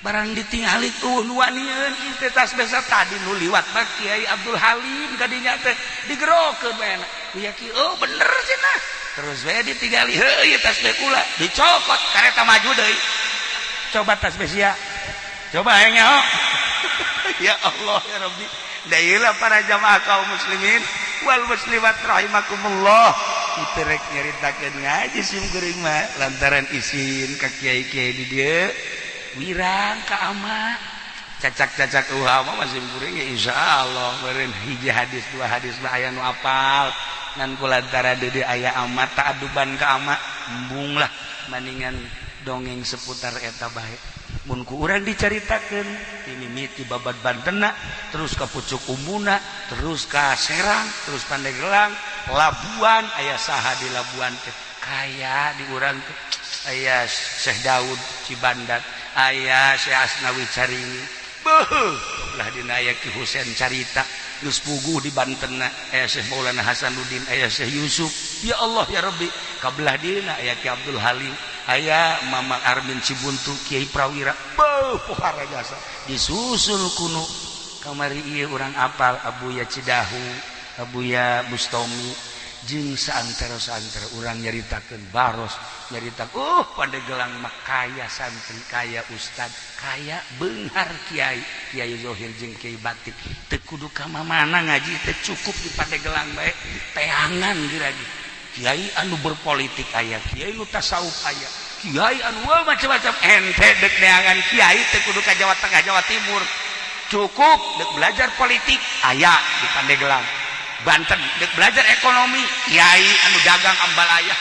Barang ditinggali tuh nu wanian teh tasbeh. Tadi nu liwat mah Kiai Abdul Halim, kadinya teh digerokeun bae. Ya ki, oh bener cenah, terus we ditinggali, heuh ieu tasbeh kula, dicokot, kareta maju deui. Coba tasbeh sia, coba hayang nyaho. Ya Allah ya Rabbi. Dailah para jamaah kaum muslimin wal muslimat rahimakumullah, itu rek nyaritakeun ngaji sim kuring mah lantaran isin ka kiai-kiai di dieu, wirang ka ama cacak-cacak uhama masih kuring ya. Insyaallah meureun hiji hadis, dua hadis mah aya nu apal, ngan kulantaran deui aya amat ta'aduban ka ama, embung lah, maningan dongeng seputar eta bae. Mun ku urang dicaritakeun ti mimiti babad Bantena, terus ka Pucuk Umbuna, terus ka Serang, terus Pandeglang, Labuan, aya saha di Labuan teh? Kaya di urang teh aya Syekh Daud Cibandat, aya Syekh Asnawi Caringin, beuh lah dina aya Ki Husein Carita geus puguh di Banten, aya Syekh Maulana Hasanuddin, aya Syekh Yusuf. Ya Allah ya Rabbi, kabelah dina aya Ki Abdul Halim, aya Mama Armin Cibuntu, Kiai Prawira, beuh pohara jasa. Disusul kuno kamari ieu urang apal Abuya Cidahu, Abuya Bustomi, jeung saantero-saantero urang nyaritakeun Baros, nyarita Pandeglang mah kaya santri, kaya ustad, kaya beunghar kiai, kiai zohir jeung kiai batin. Teu kudu ka mana ngaji teh, cukup di Pandeglang bae teangan lagi. Kiai anu berpolitik aya, kiai nu tasawuf aya, kiai anu macam-macam. Ente dek neangan kiai teu kudu ka Jawa Tengah, Jawa Timur, cukup dek belajar politik aya di Pandeglang, Banten. Dek belajar ekonomi, kiai anu dagang ambalaya,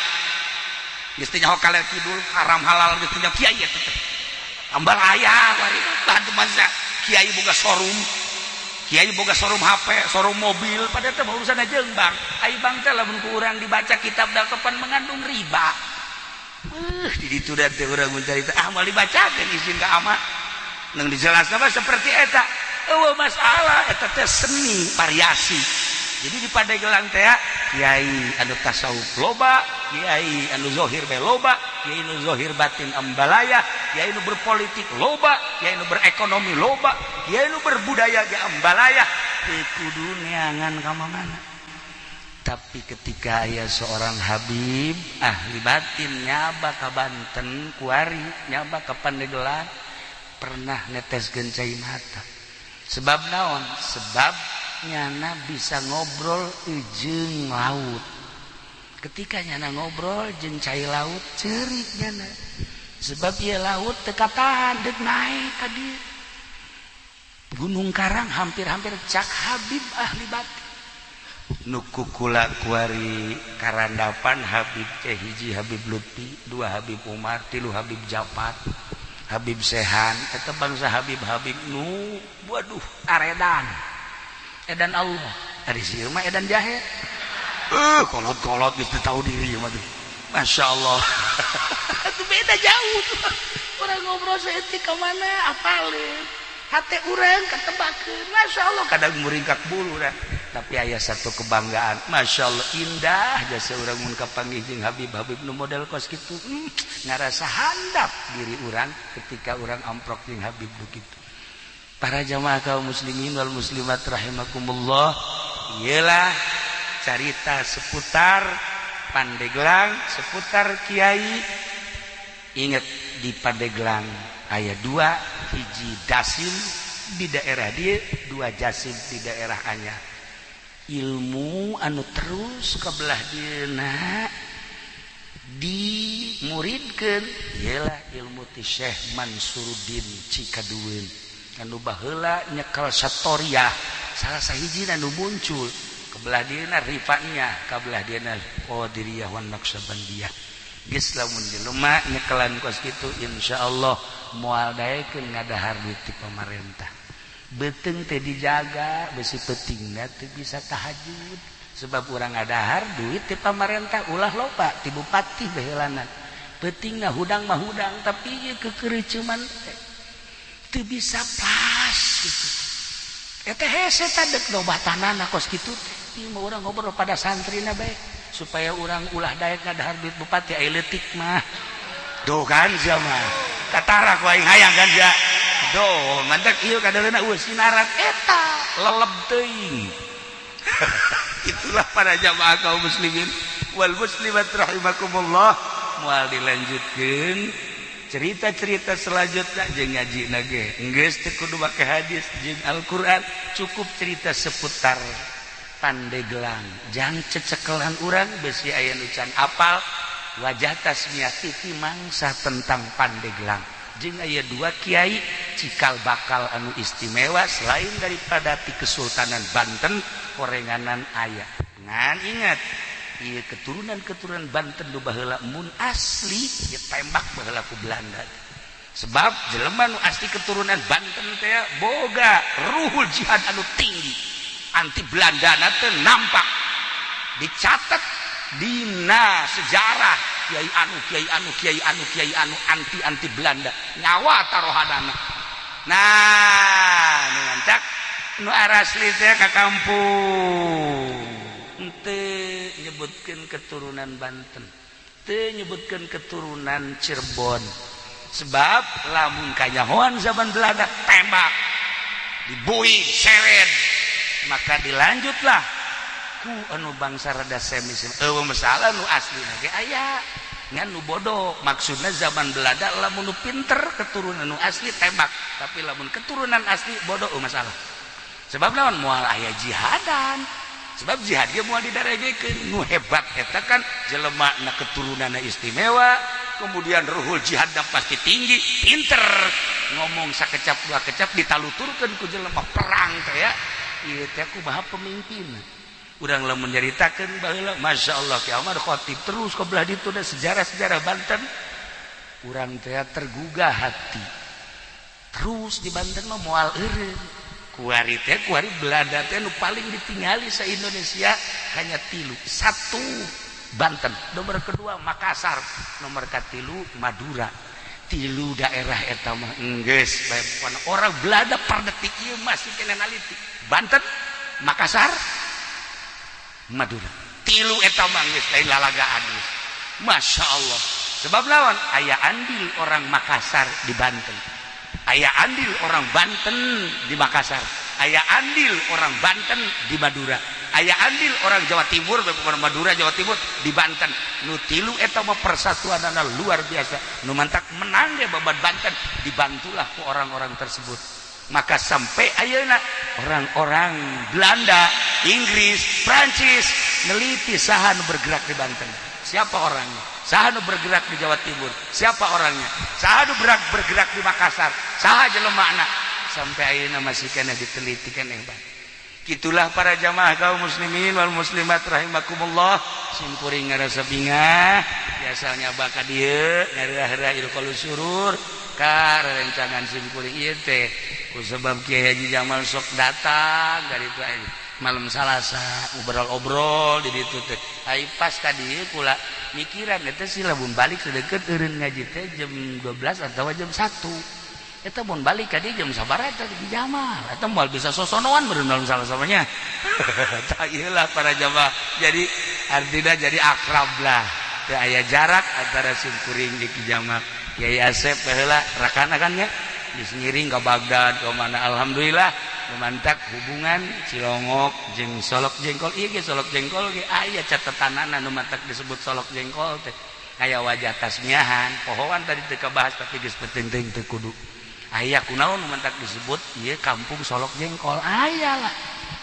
geus teu nyaho kaler kidul, haram halal geus teu nyaho, kiai eta teh ambalaya. Bari bantu masa kiai boga showroom, kiai boga showroom HP, showroom mobil, pada teh urusan aja bank. Ai bank teh lamun ku urang dibaca kitab kapan mengandung riba. Di ditu da teh urang mencari teh, ah, moal dibacakeun, izin ka ama nang dijelasna mah seperti eta. Eueuh masalah, eta teh seni variasi. Jadi di Pandeglang teh kiai anu tasawuf loba, kiai anu zohir bae loba, kiai anu zohir batin ambalaya, kiai anu berpolitik loba, kiai anu berekonomi loba, kiai anu berbudaya ge ambalaya. Teu kudu neangan ka mana. Tapi ketika aya seorang Habib ahli batin nyaba ka Banten kuari, nyaba ka Pandeglang, pernah neteskeun cai mata. Sebab naon? Sebab nyana bisa ngobrol jeung laut. Ketika nyana ngobrol jeung cai laut, cerik nyana, sebab ieu laut teu katahan dek naik ka dieu Gunung Karang hampir-hampir. Cak Habib ahli batin nu kukula kuari karandapan, Habib teh hiji Habib Lutfi, dua Habib Umar, tilu Habib Japar, Habib Sehan. Eta bangsa Habib-habib nu waduh aredan, edan Allah. Ari sieu mah edan jahe. Kolot-kolot geus tahu diri mah tuh. Masya Allah, itu beda jauh tuh. Orang ngobrol saeutik ka mana apalin hate urang ketebakeun. Masya Allah, kadang muringkak bulu dah. Tapi aya satu kebanggaan, Masya Allah, indah jasa urang mun kapanggih jeung Habib Habib nu model kos kitu, ngarasa handap diri urang ketika urang amprok jeung Habib begitu. Para jamaah kaum muslimin wal muslimat rahimakumullah, iyalah carita seputar Pandeglang, seputar Kiai. Ingat, di Pandeglang aya dua, hiji Dasim di daerah dia, dua Jasim di daerah Anyar. Ilmu anu terus ke belah dieuna dimuridkeun ialah ilmu ti Syekh Mansuruddin Cikadueun anu baheula nyekel Satoriah, salah sahiji anu muncul ke belah dieuna Rifa'iyah, ka belah dieuna Qadiriyah wan Naqsyabandiyah. Geus lamun jelema nyekelan kos kitu, insyaallah moal daekeun ngadahar duit ti pamarentah. Beuteung teh dijaga, besi peutingna teu bisa tahajud sebab urang ngadahar duit ti pamarentah, ulah loba ti bupati baheulana. Peutingna hudang mah hudang, tapi ieu kekereuceuman teh teu bisa pas gitu. Eta hese tadek dobatanana kos kitu teh. Ieu mah urang ngobrol pada santrina bae supaya urang ulah daek ngadahar duit bupati, aya leutik mah. Duh kan sia mah. Katara ku aing hayang kan sia. Duh, mantak ieu kadaleuna eueuh sinaran eta leleb teuing. Itulah para jamaah kaum muslimin wal muslimat rahimakumullah. Moal dilanjutkeun cerita-cerita selanjutnya jeung ngaji ge geus teu kudu make hadis jeung Al-Qur'an, cukup cerita seputar Pandeglang jang cecekelan urang besi aya nu can apal wajah tasmiah TV mangsa tentang Pandeglang jeung aya dua kiai cikal bakal anu istimewa selain daripada ti Kesultanan Banten. Korenganan aya, ngan ingat ieu keturunan-keturunan Banten nu baheula mun asli ditembak baheula ku Belanda, sebab jelema nu asli keturunan Banten teh boga ruhul jihad anu tinggi, anti Belanda teh nampak dicatat dina sejarah, kiai anu, kiai anu, kiai anu, kiai anu anti anti Belanda, nyawa taruhanana. Nah, nu ngancak nu arasli teh ka kampung henteu nyebutkeun keturunan Banten, teu nyebutkeun keturunan Cirebon, sebab lamun kanyahoan zaman Belanda tembak, dibui, seret. Maka dilanjutlah ku anu bangsa rada semi eueuh masalah nu asli ge aya, ngan nu bodoh. Maksudna zaman Belanda lamun nu pinter keturunan nu asli tembak, tapi lamun keturunan asli bodoh eueuh masalah. Sebab naon? Moal aya jihadan, sebab jihad ge moal didaregekeun. Nu hebat eta kan jelema na keturunanna istimewa, kemudian ruhul jihadna pasti tinggi, pinter ngomong sakecap dua kecap ditaluturkeun ku jelema perang teh ya. Ieu teh kumaha pemimpin urang lamun nyaritakeun baheula. Masya Allah, Ki Ahmad Khatib terus ke belah ditu da sejarah-sejarah Banten urang teh tergugah hati. Terus di Banten mah moal eureun kuari teh, kuari Belanda teh nu paling ditingali sa Indonesia hanya tilu: satu Banten, nomor kedua Makassar, nomor katilu Madura. Tilu daerah eta mah enggeus bae orang Belanda per detik ieu masih kena naliti. Banten, Makassar, Madura, tilu eta mah geus lain lalagaan geus. Masya Allah, sebab lawan aya andil orang Makassar di Banten, aya andil orang Banten di Makassar, aya andil orang Banten di Madura, aya andil orang Jawa Timur, bukan Madura, Jawa Timur di Banten. Nu tilu eta mah persatuanana luar biasa. Nu mantak menang ge babat Banten dibantulah ku orang-orang tersebut. Maka sampai ayeuna orang-orang Belanda, Inggris, Prancis neliti saha nu bergerak di Banten, siapa orangnya, saha nu bergerak di Jawa Timur, siapa orangnya, saha nu bergerak di Makassar, saha jelemana. Sampai ayeuna masih kena diteliti keneh hebat. Gitulah para jamaah kaum muslimin wal muslimat rahimakumullah. Simkuring ngarasa bingah biasanya baka dieu ngarah-rah ilqaul surur ka rerencangan simkuring ieu teh ku sebab Kiai Haji Jamal sok datang dari itu aja. Malam Salasa obrol-obrol di ditu teh. Ai pas tadi kula mikiran eta sih, lamun balik sedeket eureun ngaji teh jam 12 atau jam 1. Eta mun balik ka dieu jam sabaraha eta di Jamal? Eta moal bisa sosonoan meureun malam Salasa mah nya. Tah, ieu lah para jamaah. Jadi artinya jadi akrab lah. Teu aya jarak antara simkuring jeung Ki Jamal. Kiai Asep baheula rakana kan nya. Geus ngiring ke Baghdad ke mana, alhamdulillah lumantak hubungan Cilongok jeung Solok Jengkol. Ieu ge Solok Jengkol ge aya catetanana nu matak disebut Solok Jengkol teh, aya wajah tasmiahan pohoan tadi teu kabahas, tapi geus penting teu kudu aya kunaon nu matak disebut ieu kampung Solok Jengkol, aya lah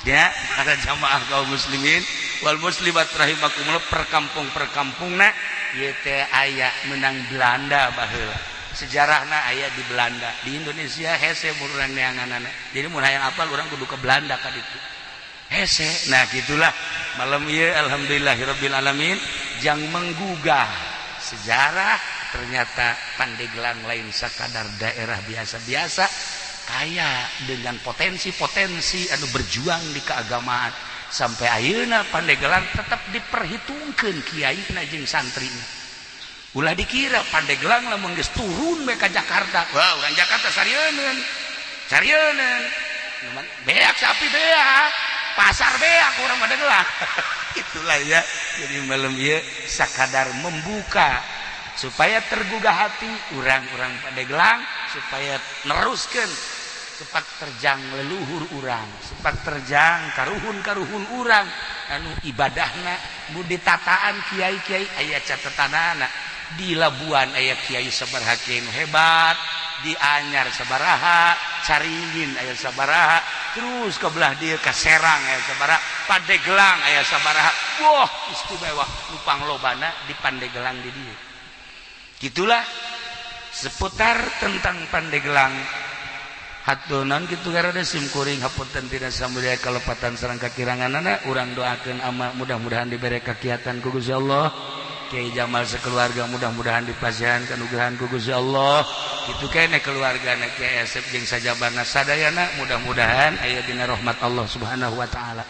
ya. Para jamaah kaum muslimin wal muslimat rahimakumullah, perkampung perkampungna ieu teh aya menang Belanda baheula, sejarahna aya di Belanda. Di Indonesia hese urang neanganana, jadi mun hayang apal urang kudu ke Belanda ka ditu hese. Nah, gitulah malam ieu, alhamdulillahirabbil alamin, jang menggugah sejarah. Ternyata Pandeglang lain sakadar daerah biasa-biasa, kaya dengan potensi-potensi anu berjuang di keagamaan. Sampai ayeuna Pandeglang tetap diperhitungkan kiai jeung santri. Ulah dikira Pandeglang lamun geus turun we ka Jakarta, wah, urang Jakarta sarieun sarieun, beak sapi, beak pasar, beak urang Pandeglang. Itulah ya. Jadi malam ieu sakadar membuka supaya tergugah hati orang-orang Pandeglang supaya neruskan sepak terjang leluhur urang, sepak terjang karuhun-karuhun urang anu ibadahna mu ditataan kiai-kiai. Aya catatanana di Labuan aya kiai sabaraha, kiai nu hebat di Anyar sabaraha, Caringin aya sabaraha, terus ke belah dieu ka Serang aya sabaraha, Pandeglang aya sabaraha. Wah, istimewa nu panglobana di Pandeglang di dieu. Gitulah seputar tentang Pandeglang. Hatunan kitu garada sim kuring, hapunten tina samudaya kalepatan sareng kakiranganana. Urang doakeun ama mudah-mudahan dibere kakiatan ku Gusti Allah, Kiai Jamal sekeluarga mudah-mudahan dipasihan kanugrahan ku Gusti Allah. Kitu keneh keluargana Kiai Asep jeung sajabana sadayana mudah-mudahan aya dina rahmat Allah Subhanahu wa taala.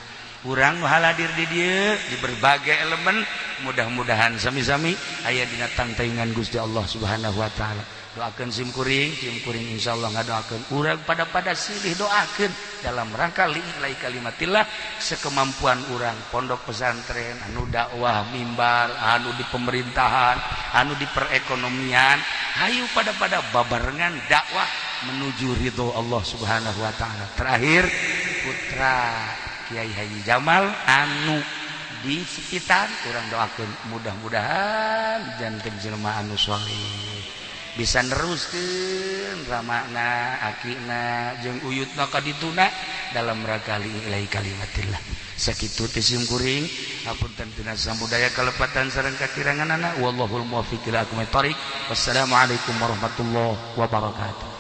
Urang nu hadir di dieu di berbagai elemen mudah-mudahan sami-sami aya dina tangtaingan Gusti Allah Subhanahu wa taala. Doakeun sim kuring, sim kuring insyaallah ngadoakeun urang pada silih doakeun dalam rangka li'i'lai kalimatillah sekemampuan urang, pondok pesantren anu dakwah, mimbar anu di pemerintahan, anu di perekonomian, hayu pada babarengan dakwah menuju ridho Allah Subhanahu wa taala. Terakhir, putra Kiai Haji Jamal anu di sekitar urang doakeun mudah-mudahan janten jelema anu soleh, bisa neruskeun ramana, akina jeung uyutna ka dituna dalam rangka li'i'lai kalimatillah. Sakitu ti sim kuring, hapunten tina samudaya kalepatan sareng kakiranganana. Wallahul muwaffiq ila aqwamit thoriq. Wassalamualaikum warahmatullahi wabarakatuh.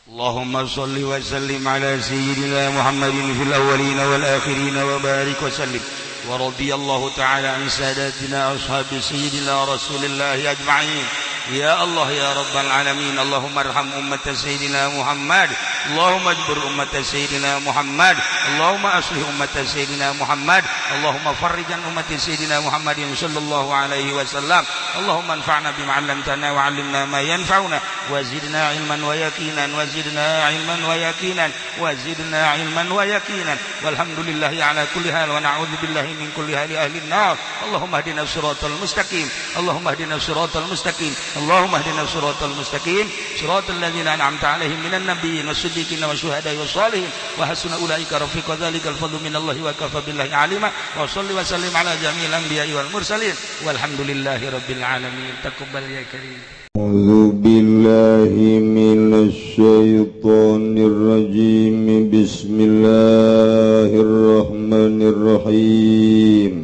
اللهم صل وسلم على سيدنا محمد في الأولين والآخرين وبارك وسلم، ورضي الله تعالى عن ساداتنا أصحاب سيدنا رسول الله أجمعين. يا الله يا رب العالمين، اللهم ارحم أمة سيدنا محمد، اللهم اجبر أمة سيدنا محمد، اللهم أصلح أمة سيدنا محمد، اللهم فرج عن أمة سيدنا محمد صلى الله عليه وسلم. اللهم انفعنا بما علمتنا وعلمنا ما ينفعنا وزدنا علما ويقينا، وزدنا علما ويقينا، وزدنا علما ويقينا. والحمد لله على كل حال ونعوذ بالله من كل حال أهل النار. اللهم اهدنا الصراط المستقيم، اللهم اهدنا الصراط المستقيم، اللهم اهدنا الصراط المستقيم، صراط الذين أنعمت عليهم من النبيين والصديقين والشهداء والصالحين، وحسن أولئك رفيقا. ذلك الفضل من الله وكفى بالله عليما. وصل وسلم على جميع الأنبياء والمرسلين، والحمد لله رب العالمين. تقبل يا كريم. أعوذ بالله من الشيطان الرجيم. بسم الله الرحمن الرحيم.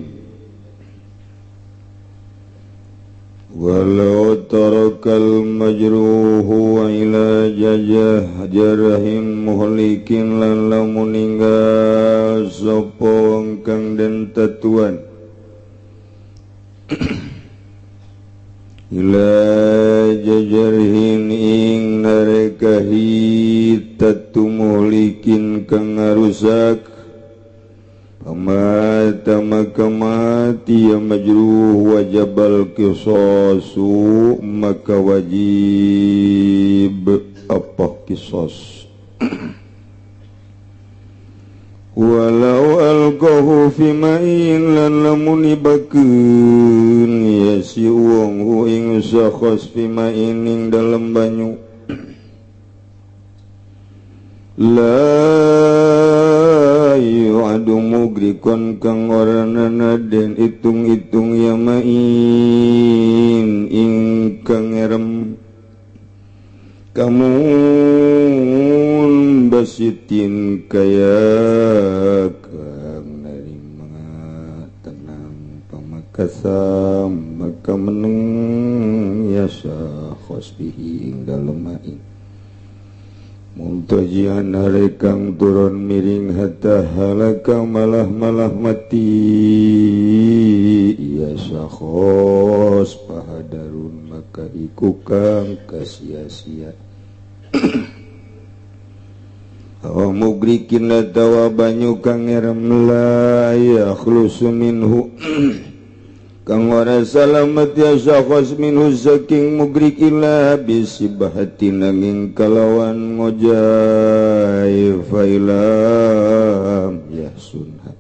ولو ترك المجروح إلى جرح مهلك lan lamun ninggal sapa wong kang den tatuan. Ila jajarhin ing nareka hitatu muhlikin kang ngarusak. Pamata maka mati ya majruh wajabal kisosu maka wajib apa kisos. Walau alqahu fi ma'in lan lamun ibakeun ya si wong hu ing sakhos fi ma'in ing dalem banyu la yu'adu mugrikon kang ora nana den itung-itung ya ma'in ingkang ngerem kamun basitin kaya kang narima tenang pamakasa maka meneng ya sakhos bihi ing dalem ma'in muntajian hare kang turun miring hatta halaka malah-malah mati ya sakhos pahadarun maka iku kang kasia-sia. Aw mugrikin atawa banyu kang ngerem la yakhlusu minhu kang ora salamet ya sakhos minhu saking mugrik ila bisibahati nanging kalawan ngojai failam yahsunha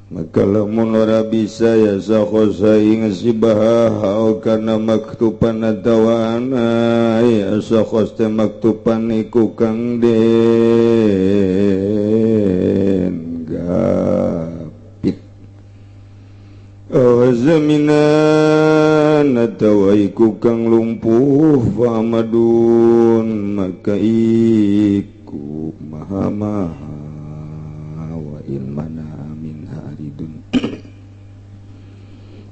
maka lamun ora bisa ya sakhos ing sibaha kana maktuban atawa ana ya sakhos teh maktuban iku kang den gapit. Awazaminan atawa iku kang lumpuh famadun maka iku maha-maha wa in mana min haridun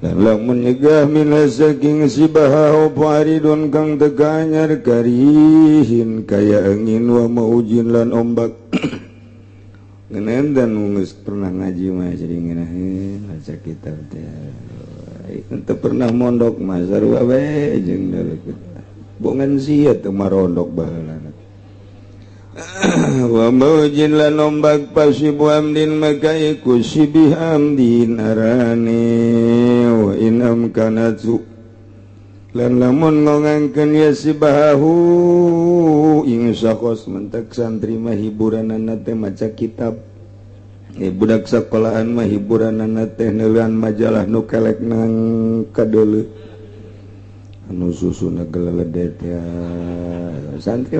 lan lamun nyegah min saking sibaha apa aridun kang teganyar karihin kaya angin wa maujin lan ombak. Ngenen dan geus pernah ngaji mah jadi ngeunah baca kitab teh teu pernah mondok mah sarua we jeung bongan sia teu marondok baheula. Wa maujin lan ombak pasibu amdin maka iku sibih amdin arane wa in amkanatu lan lamun ngongangkeun ya sibahu ing sakhos mentek santri mah hiburanana teh maca kitab, budak sekolahan mah hiburanana teh neuleun majalah nu kelek nang kadeuleu anu susuna geleledet ya santri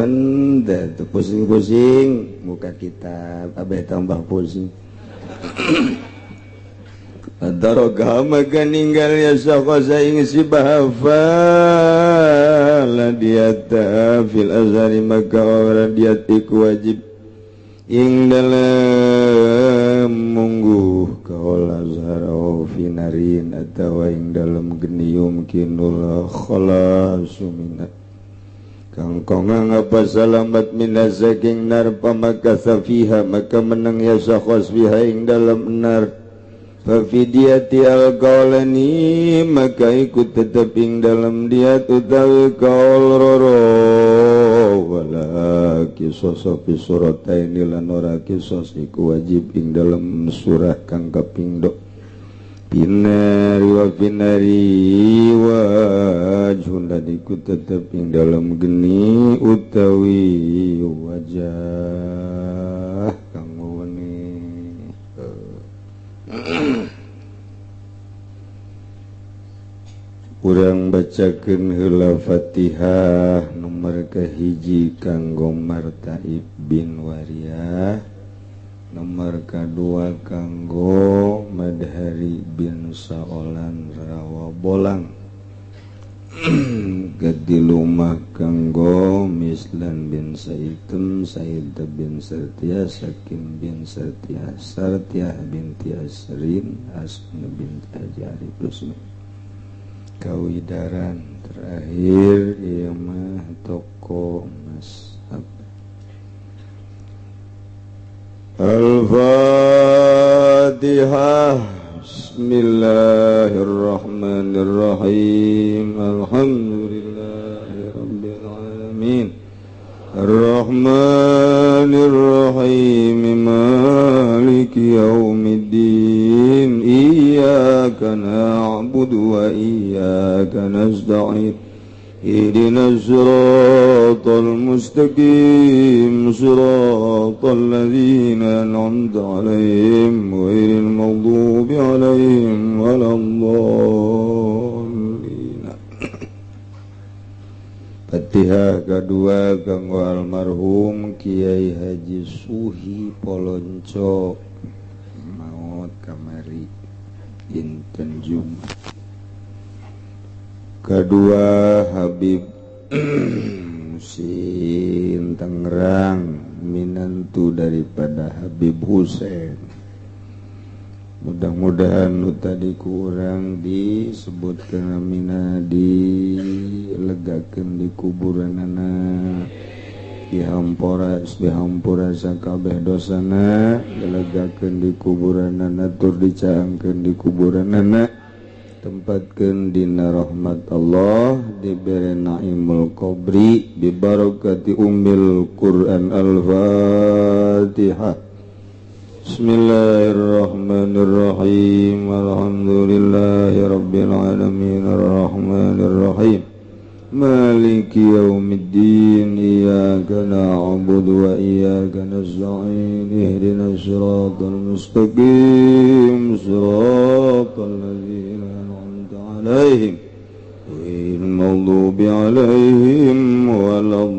teh pusing-pusing muka kitab abeh tambah pusing. Daroga maka ninggal ya sakhasa ing sibaha fala diata fil azhari maka ora diat iku wajib ing dalem mungguh kaul azhar au finarin atawa ing dalem geni yumkinul khalasu minat kang kongang apa salamat minasaking nar pamaka fiha maka menang ya sakhas fiha ing dalem nar fafidiyati al-qawlani maka ikut tetep ing dalam diat utawi kaul roro wala kisos fi surataini lan ora kisos iku wajib ing dalam surah kang kaping dok binari wa binari wajhun lan iku tetep ing dalam geni utawi wajah kang wene. Urang bacakeun heula Fatihah nomor kahiji kanggo Martaib bin Wariyah, nomor kadua kanggo Madhari bin Saolan Rawa Bolang, katilu mah kanggo Mislan bin Saitem, Said bin Sartiah, Sakim bin Sartiah, Sartiah binti Asrin, Asna binti Haji Arif Rusmi. Kawidaran terakhir ieu mah toko emas. Al-Fatihah. Bismillahirrahmanirrahim. Alhamdulillahi rabbil alamin. Ar-Rahmanir-Rahim. Maliki yaumiddin. Iyyaka na'budu wa iyyaka nasta'in. Ihdinas siratal mustaqim, siratal ladzina an'amta 'alaihim ghairil maghdubi 'alaihim waladdallin. Fatihah kedua kanggo almarhum Kiai Haji Suhi Polonco maot kamari dinten Jumat. Kedua Habib Musin Tangerang, minantu daripada Habib Husein. Mudah-mudahan nu tadi kurang disebutkan amina, dilegakeun di kuburanana, dihampura dihampura sakabeh dosana, dilegakeun di kuburanana, tur dicaangkeun di kuburanana, tempatkeun dina rahmat Allah, dibere naimul qabri bi barakati ummil Quran. Al-Fatihah. Bismillahirrahmanirrahim. Alhamdulillahi rabbil alamin. Arrahmanirrahim. Maliki yaumiddin. Iyyaka na'budu wa iyyaka nasta'in. Ihdinas siratal mustaqim, siratal ladzina an'amta 'alaihim ghairil maghdubi 'alaihim waladdallin.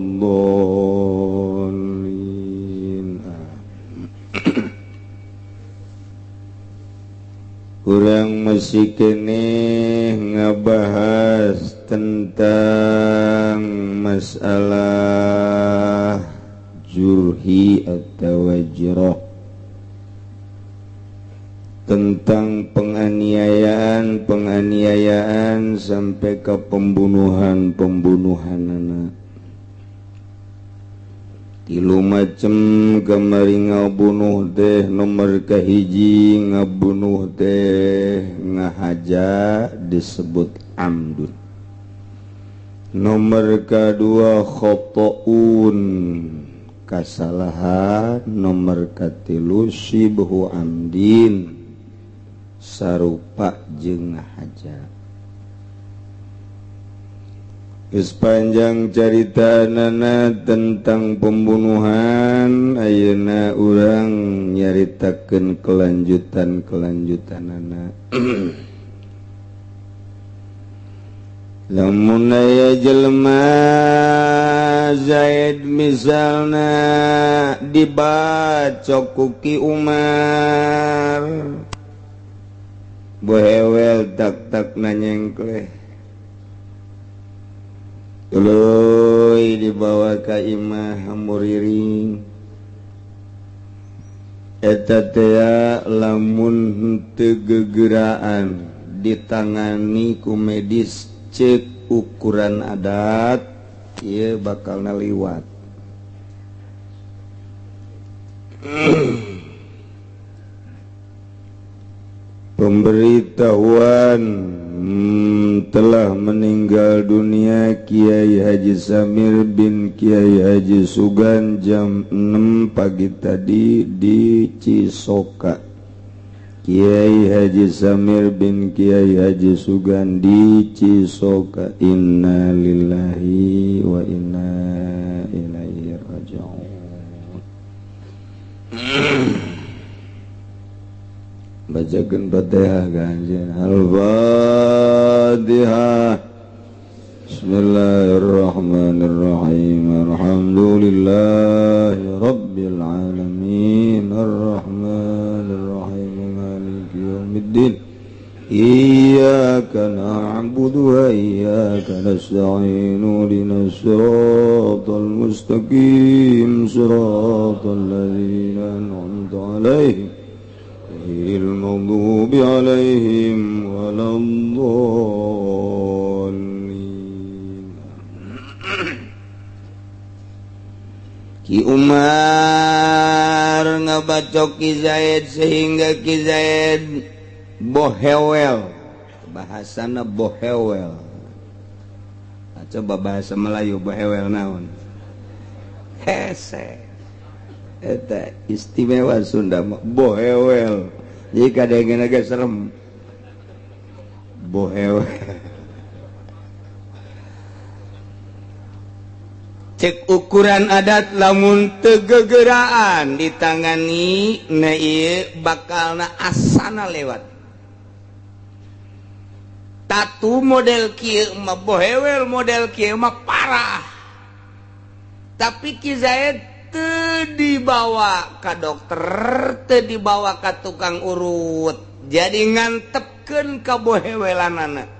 Kurang masih keneh ngabahas tentang masalah jurhi atau wajroh, tentang penganiayaan-penganiayaan sampai ke pembunuhan-pembunuhan anak. Tilu macem kamari ngabunuh teh. Nomor kahiji ngabunuh teh ngahaja disebut amdun. Nomor kedua khotoun, kasalahan. Nomor katilu sibhu amdin, sarupa jeung ngahaja. Sepanjang carita nana tentang pembunuhan, ayeuna urang nyaritakeun kelanjutan-kelanjutanana. Lamun aya jelema Zaid misalna dibacok ku Ki Umar, bohewel tak-tak nanyengkleh, tuluy dibawa ka imah muriring. Eta tea lamun henteu gegeraan ditangani ku medis cek ukuran adat, ieu bakal naliwat. Pemberitahuan telah meninggal dunia Kiai Haji Samir bin Kiai Haji Sugan jam 6 pagi tadi di Cisoka. Kiai Haji Samir bin Kiai Haji Sugan di Cisoka. Inna lillahi wa inna ilaihi raji'un. Bacakeun Fatihah kanjeng. Al-Fatihah. Bismillahirrahmanirrahim. Alhamdulillahi rabbil alamin. Arrahmanirrahim. Maliki yaumiddin. Iyyaka na'budu wa iyyaka nasta'in. Ihdinas siratal mustaqim, siratal ladzina an'amta 'alaihim ghairil maghdubi 'alaihim waladdallin. Ki Umar ngabacok Ki Zaid sehingga Ki Zaid Bohewel, bahasana bohewel. Nah, coba bahasa Melayu bohewel naon? Hese. Eta istimewa Sunda mah bohewel. Jadi kadang agak serem. Bohewel. Cek ukuran adat lamun tegegeraan ditangani na ieu bakalna asana lewat. Tatu model kieu mah bohewel, model kieu mah parah. Tapi Ki Zaid teu dibawa ka dokter, teu dibawa ka tukang urut. Jadi ngantepkeun ka bohewelanana.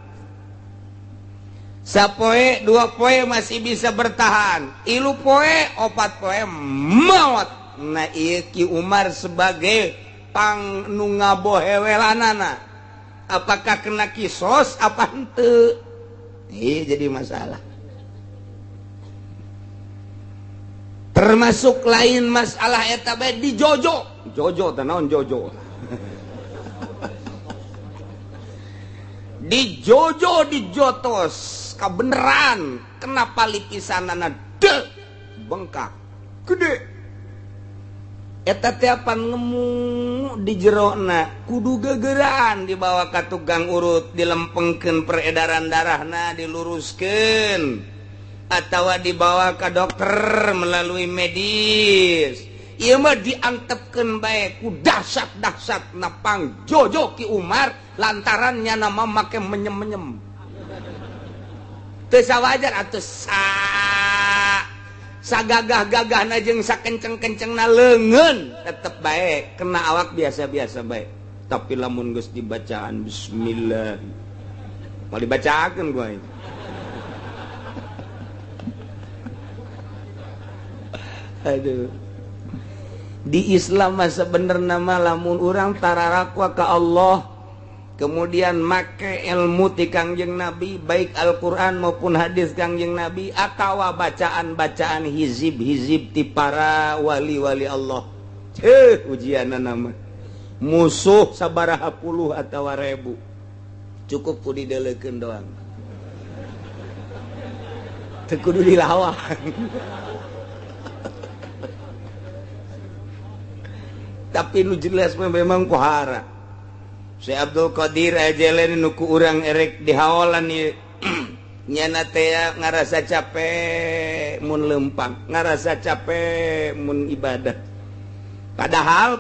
Sapoe dua poe masih bisa bertahan, ilu poe opat poe maut. Nah ieu Ki Umar sebagai pang nu ngabohewelanana, apakah kena kisos apa henteu? Ieu jadi masalah. Termasuk lain masalah eta bae di jojo. Jojo teh naon jojo? Di jojo dijotos kebenaran, kenapa lipisanana de bengkak gede. Eta teh apan ngemu di jerona kudu gegeraan dibawa ka tukang urut, dilempengkeun peredaran darahna, diluruskeun, atawa dibawa ka dokter melalui medis. Ieu mah diantepkeun bae ku dahsyat-dahsyat napang jojo Ki Umar lantarannya nama make menyem-menyem. Teu sawajar atuh sagagah-gagahna jeung sakenceng-kencengna leungeun tetep bae kena awak biasa-biasa bae. Tapi lamun geus dibacaan bismillah, mau dibacakeun gua ieu. Aduh. Di Islam mah sebenarnya mah lamun urang tararakwa ka Allah, kemudian make ilmu ti Kangjeng Nabi, baik Al-Qur'an maupun hadis Kangjeng Nabi, atawa bacaan-bacaan hizib-hizib ti para wali-wali Allah. Ceuh ujianna mah musuh sabaraha puluh atawa ribu, cukup ku didelekeun doang, teu kudu dilawan. Tapi nu jelas memang kuhara Syekh Abdul Qadir Jailani nu ku urang erek dihaolan ieu nyana teh ngarasa capek mun lempang, ngarasa capek mun ibadah. Padahal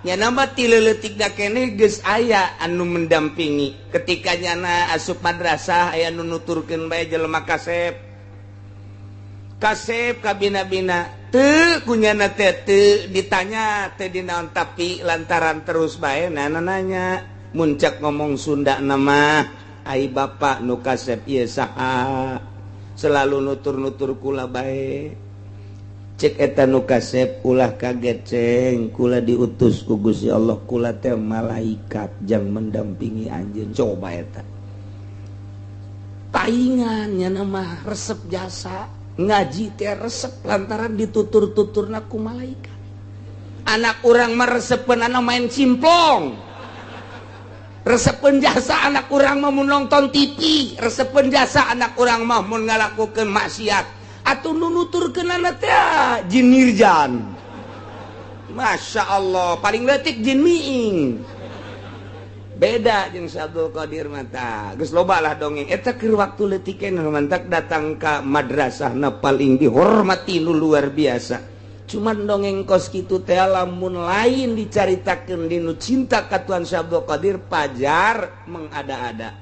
nyana mah ti leutik da keneh geus aya anu mendampingi. Ketika nyana asup madrasah aya nu nuturkeun bae jelema kasep. Kasep kabina-bina teu kunyana teh teu ditanya teu dinaon, tapi lantaran terus bae nana nanya muncak ngomong Sunda nama ai bapak nu kasep ieu saha, selalu nutur-nutur kula bae. Cek eta nu kasep ulah kaget ceng, kula diutus ku Gusti Allah, kula teh malaikat jang mendampingi anjeun. Coba eta paingan nya mah resep jasa ngaji teh resep lantaran ditutur-tuturna ku malaikat. Anak urang mah resepeun anu main cimplong, resepeun jasa anak urang mah mun nonton TV, resepeun jasa anak urang mah mun ngalakukeun maksiat. Atuh nu nuturkeunana teh jin nirjan. Masya Allah, paling leutik jin miing. Beda jeung Syekh Abdul Qadir mata. Geus loba lah dongeng. Eta keur waktu leutik mantak datang ka madrasahna paling dihormati nu luar biasa. Cuman dongeng kos kitu teh lamun lain dicaritakeun dinu cinta ka Tuhan Syekh Abdul Qadir pajar mengada-ada.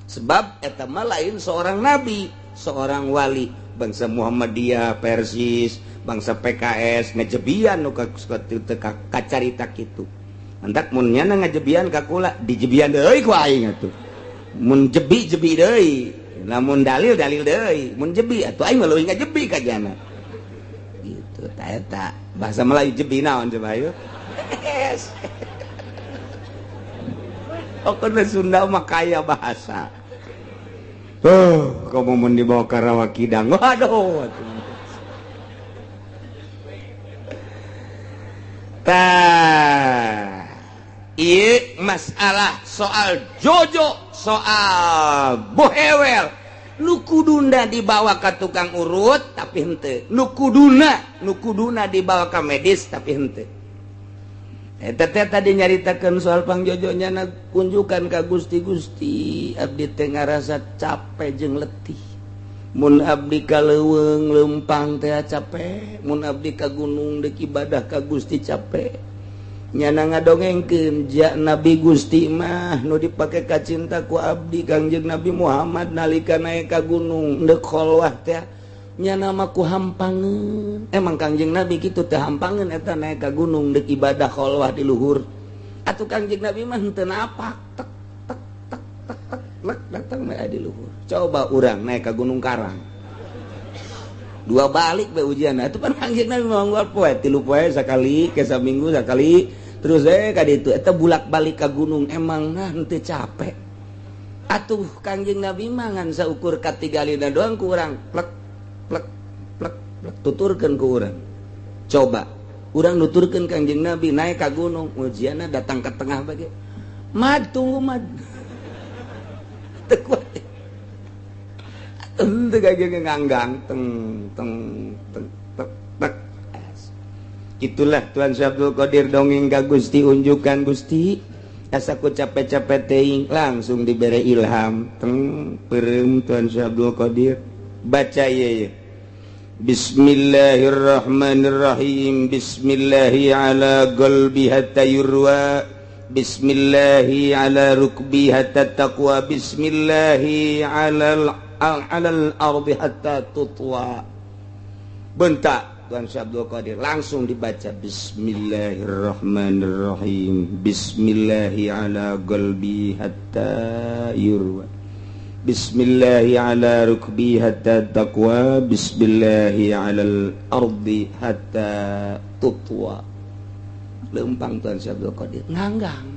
Sebab eta mah lain seorang nabi, seorang wali. Bangsa Muhammadiyah, Persis, bangsa PKS ngejebian nu kacarita kitu. Mantak mun nyana ngajebian ka kula dijebian deui ku aing atuh. Mun jebi-jebi deui, lamun dalil-dalil deui, mun jebi atuh aing mah leuwih ngajebi ka jana. Gitu ta eta. Bahasa Melayu jebi naon coba ayo. Pokoknya Sunda mah kaya bahasa. Oh, kamu mun dibawa ka Rawa Kidang. Waduh. Tah. Ieu masalah soal jojo, soal bohewel, nu kuduna dibawa ka tukang urut tapi henteu, nu kuduna dibawa ka medis tapi henteu. Eta teh tadi nyaritakeun soal pangjojonya na kunjukan ka Gusti. Gusti, abdi teh ngarasa capek jeung letih. Mun abdi ka leuweung lempang teh capek, mun abdi ka gunung deuk ibadah ka Gusti capek. Nyana ngadongengkeun ja Nabi Gusti mah nu dipake kacinta ku abdi, Kangjeng Nabi Muhammad, nalika naik ka gunung deuk kholwah teh nyana mah ku hampangeun. Emang Kangjeng Nabi kitu teh hampangeun eta naik ka gunung deuk ibadah kholwah di luhur? Atuh Kangjeng Nabi mah henteu napak, tek tek tek tek tek lek datang bae di luhur. Coba urang naik ka Gunung Karang dua balik be ujian. Itu kan Kangjeng Nabi mah poe 3 poe sekali, ke saminggu sekali, terus ka ditu eta bulak-balik ka gunung, emang nah henteu capek? Atuh Kangjeng Nabi mah ngan saukur katigalina doang ku urang, plek plek plek plek, tuturkeun ku urang. Coba urang nuturkeun Kangjeng Nabi naik ka gunung, ujianna datang ke tengah bage mad, tunggu mad, teu kuat. Teu gage nganggang, teng teng teng tek tek. Itulah Tuan Syekh Abdul Qadir dongeng ka Gusti, unjukan Gusti, asa ku capek-capek teuing. Langsung dibere ilham, teng, peureum Tuan Syekh Abdul Qadir baca ieu ye. Bismillahirrahmanirrahim, bismillahi ala qalbi hatta yurwa, bismillahi ala rukbi hatta taqwa, bismillahi alal ardi hatta tutwa. Bentak Tuan Syekh Abdul Qadir langsung dibaca bismillahirrahmanirrahim, bismillahi ala qalbi hatta yurwa, bismillahi ala rukbi hatta taqwa, bismillahi alal ardi hatta tutwa. Lempang Tuan Syekh Abdul Qadir nganggang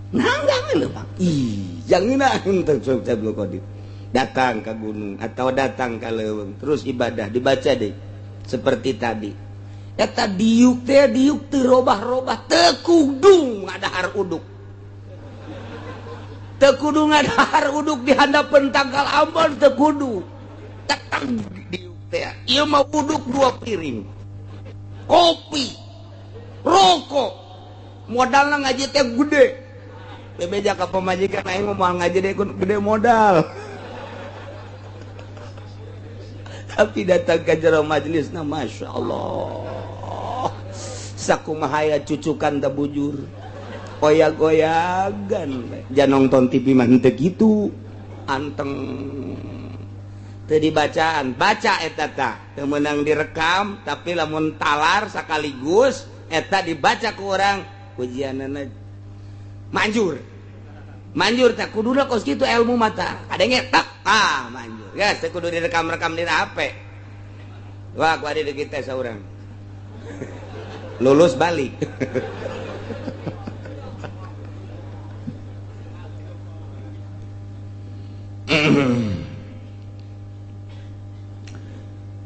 nganggang lempang. Ih, jangan Tuan Syekh Abdul Qadir datang ke gunung atau datang ke leuweung terus ibadah, dibaca deh seperti tadi. Eta diuk teh diuk teu robah-robah, teu kudu ngadahar uduk, teu kudu ngadahar uduk di handapeun tangkal ambon, teu kudu. Tetang diuk teh ieu mah uduk 2 piring kopi, rokok, modalna ngaji teh gede. Bebeja ka pamajikan, aing mah moal ngaji deh, gede modal. Tapi datang ke jero majelis na masya Allah, sakumahaya cucukan teu bujur, goyag-goyagan. Jangan nonton TV mah henteu kitu, anteng teu dibacaan. Baca eta tah teu meunang direkam, tapi lamun talar sekaligus eta dibaca ku urang, ujianana manjur manjur. Tak kuduna kos kitu ilmu mata kadenge tak ah manjur. Guys, teu kudu direkam-rekam di HP. Wah, ku adi kita seorang lulus balik.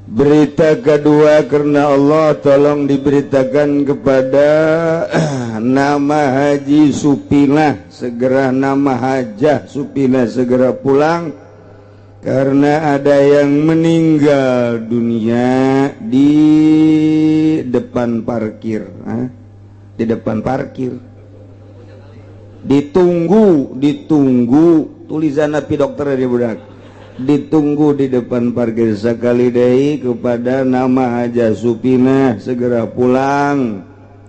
Berita kedua, karena Allah tolong diberitakan kepada nama Haji Supinah segera, nama Hajah Supinah segera pulang karena ada yang meninggal dunia di depan parkir. Hah? Di depan parkir ditunggu, ditunggu tulisan napi dokter di budak, ditunggu di depan parkir. Sekali deui kepada nama Hajah Supinah segera pulang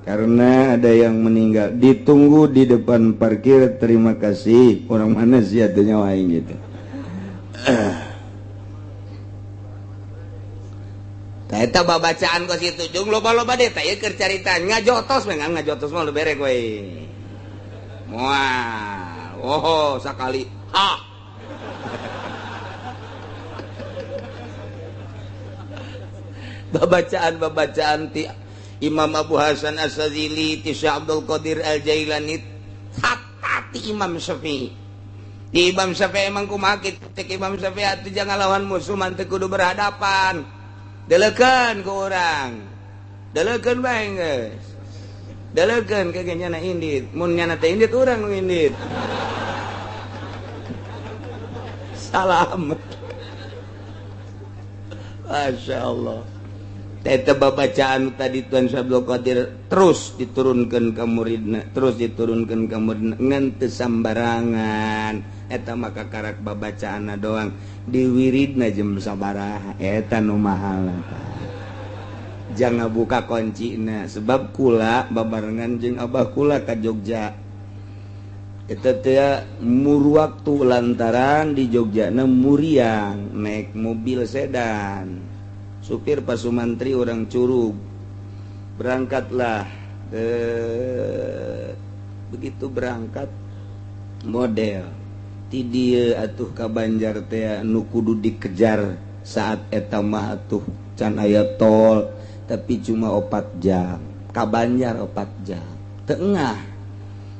karena ada yang meninggal, ditunggu di depan parkir. Terima kasih. Orang mana sih atunya aing gitu. Eta babacaan kos kitu jeung loba-loba deh teh keur carita ngajotos we, ngajotos mah lu berek we. Moal. Oh, sakali. Ha. Babacaan-babacaan ti Imam Abu Hasan As-Sazili, ti Syekh Abdul Qadir Al-Jailani, hatta ti Imam Syafi'i. Di Imam Syafi'i emang kumaha kitu? Cek Imam Syafi'i atuh jangan lawan musuh mah teu kudu berhadapan. Deleukeun ku urang. Deleukeun bae geus. Delekeun ke nyana indit, mun nyana teh indit urang nu indit. Salam. Masya Allah. Eta babacaan tadi Tuan Syekh Abdul Qadir terus diturunkan ke muridna, terus diturunkan ke muridna ngan teu sambarangan. Eta maka karak babacaanna doang diwiridna jam sabaraha eta nu mahal. Jangan buka kuncina sebab kula babarengan jeung abah kula ka Jogja. Eta teh mur waktu lantaran di Jogjana muriang naik mobil sedan. Supir Pak Sumantri orang Curug berangkatlah, begitu berangkat model ti dieu atuh ka Banjar teh nu kudu dikejar saat eta mah atuh can aya tol tapi cuma 4 jam ka Banjar 4 jam tengah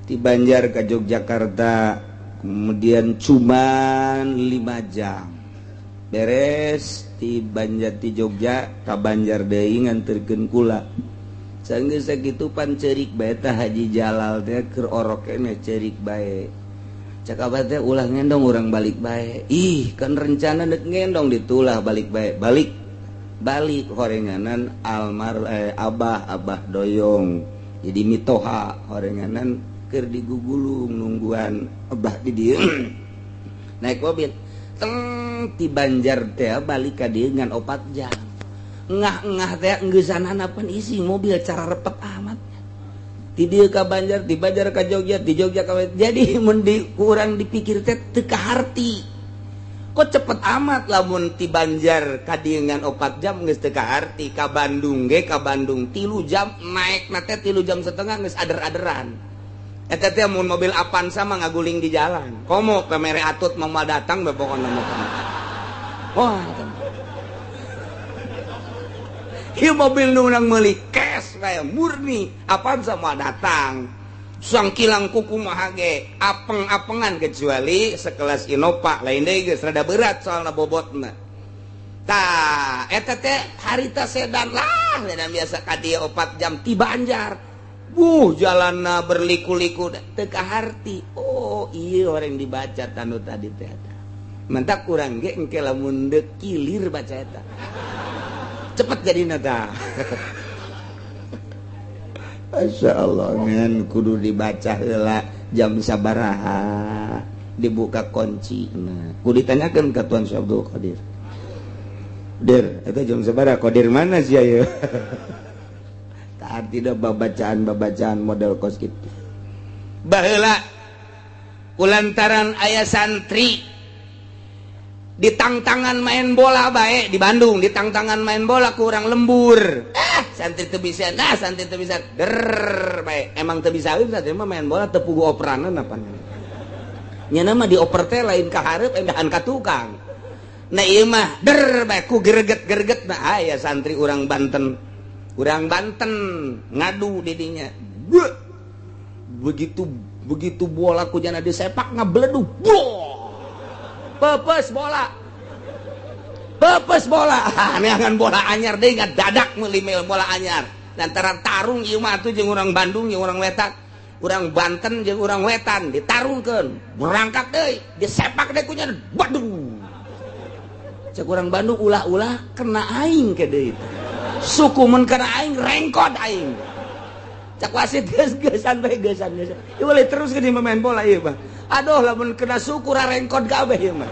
ti Banjar ke Yogyakarta kemudian cuman 5 jam beres di Banjar di Jogja ka Banjar deui nganterkeun kula. Sanggeus sakitu pan ceurik bae tah Haji Jalal teh keur orok keneh ceurik bae. Cak abah teh ulah ngendong urang balik bae. Ih, kan rencana deuk ngendong ditulah balik bae. Balik. Balik horenganan almar abah abah doyong. Jadi mitoha horenganan keur digugulung nungguan abah di dieu. Naik mobil. Teng ti Banjar teh balik ka dieu ngan 4 jam. Ngah-ngah teh enggeus pan isi mobil cara repet amat. Ti dieu ka Banjar, ti Banjar ka Jogja, ti Jogja ka jadi mun di kurang dipikir teh teu kaharti. Kok cepet amat lamun ti Banjar ka dieu ngan 4 jam geus teu kaharti, ka Bandung ge ka Bandung 3 jam naik na teh 3 jam setengah geus ader-aderan. Eta teh mun mobil Avanza mah ngaguling di jalan. Komo pemere atut mau datang be pokona mah. Wah, ieu mobil nu urang meuli cash bae murni Avanza mah datang. Sangkilang kuku mah ge apeng-apengan kecuali sekelas Innova lain deui geus rada berat soalna bobotna. Tah, eta teh harita sedan lah, sedan biasa ka dieu 4 jam ti Banjar. Jalanna berliku-liku teu kaharti. Oh, iya orang dibaca tanu tadi teh eta. Mentak kurang ge engke lamun deuk kilir baca eta. Cepet jadina tah. Masya Allah ngan kudu dibaca heula jam sabaraha dibuka kunci. Nah, kudu ditanyakeun ka Tuan Syekh Abdul Qadir. Dir, eta jam sabaraha Qadir mana sih ayeuna? Tidak babacaan-babacaan model kos gitu. Baheula kulantaran aya santri ditangtangan main bola bae di Bandung, ditangtangan main bola kurang lembur. Santri teu bisa, nah santri teu bisa. Der bae. Emang teu bisa santri mah main bola teu pugu operanan apa. Nya mah dioper teh lain ka hareup endahan ka tukang. Nah ieu mah der bae ku greget-greget nah aya santri urang Banten. Urang Banten ngadu didinya. Begitu begitu bola ku jana disepak ngabledug. Pepes bola. Pepes bola. Neangan bola anyar deui ngadadak meuli bola anyar. Lantaran tarung ieu mah atuh jeung urang Bandung jeung urang Wetan. Urang Banten jeung urang Wetan ditarungkeun. Berangkat deui, disepak deui ku nya. Waduh. Cek urang Bandung ulah-ulah kena aing ke deui. Suku mun kena aing rengkot aing. Cak wasit geus geusan bae geusan geusan. Ieu boleh terus ke main bola ieu mah. Aduh lamun kena suku rengkot kabeh ieu mah.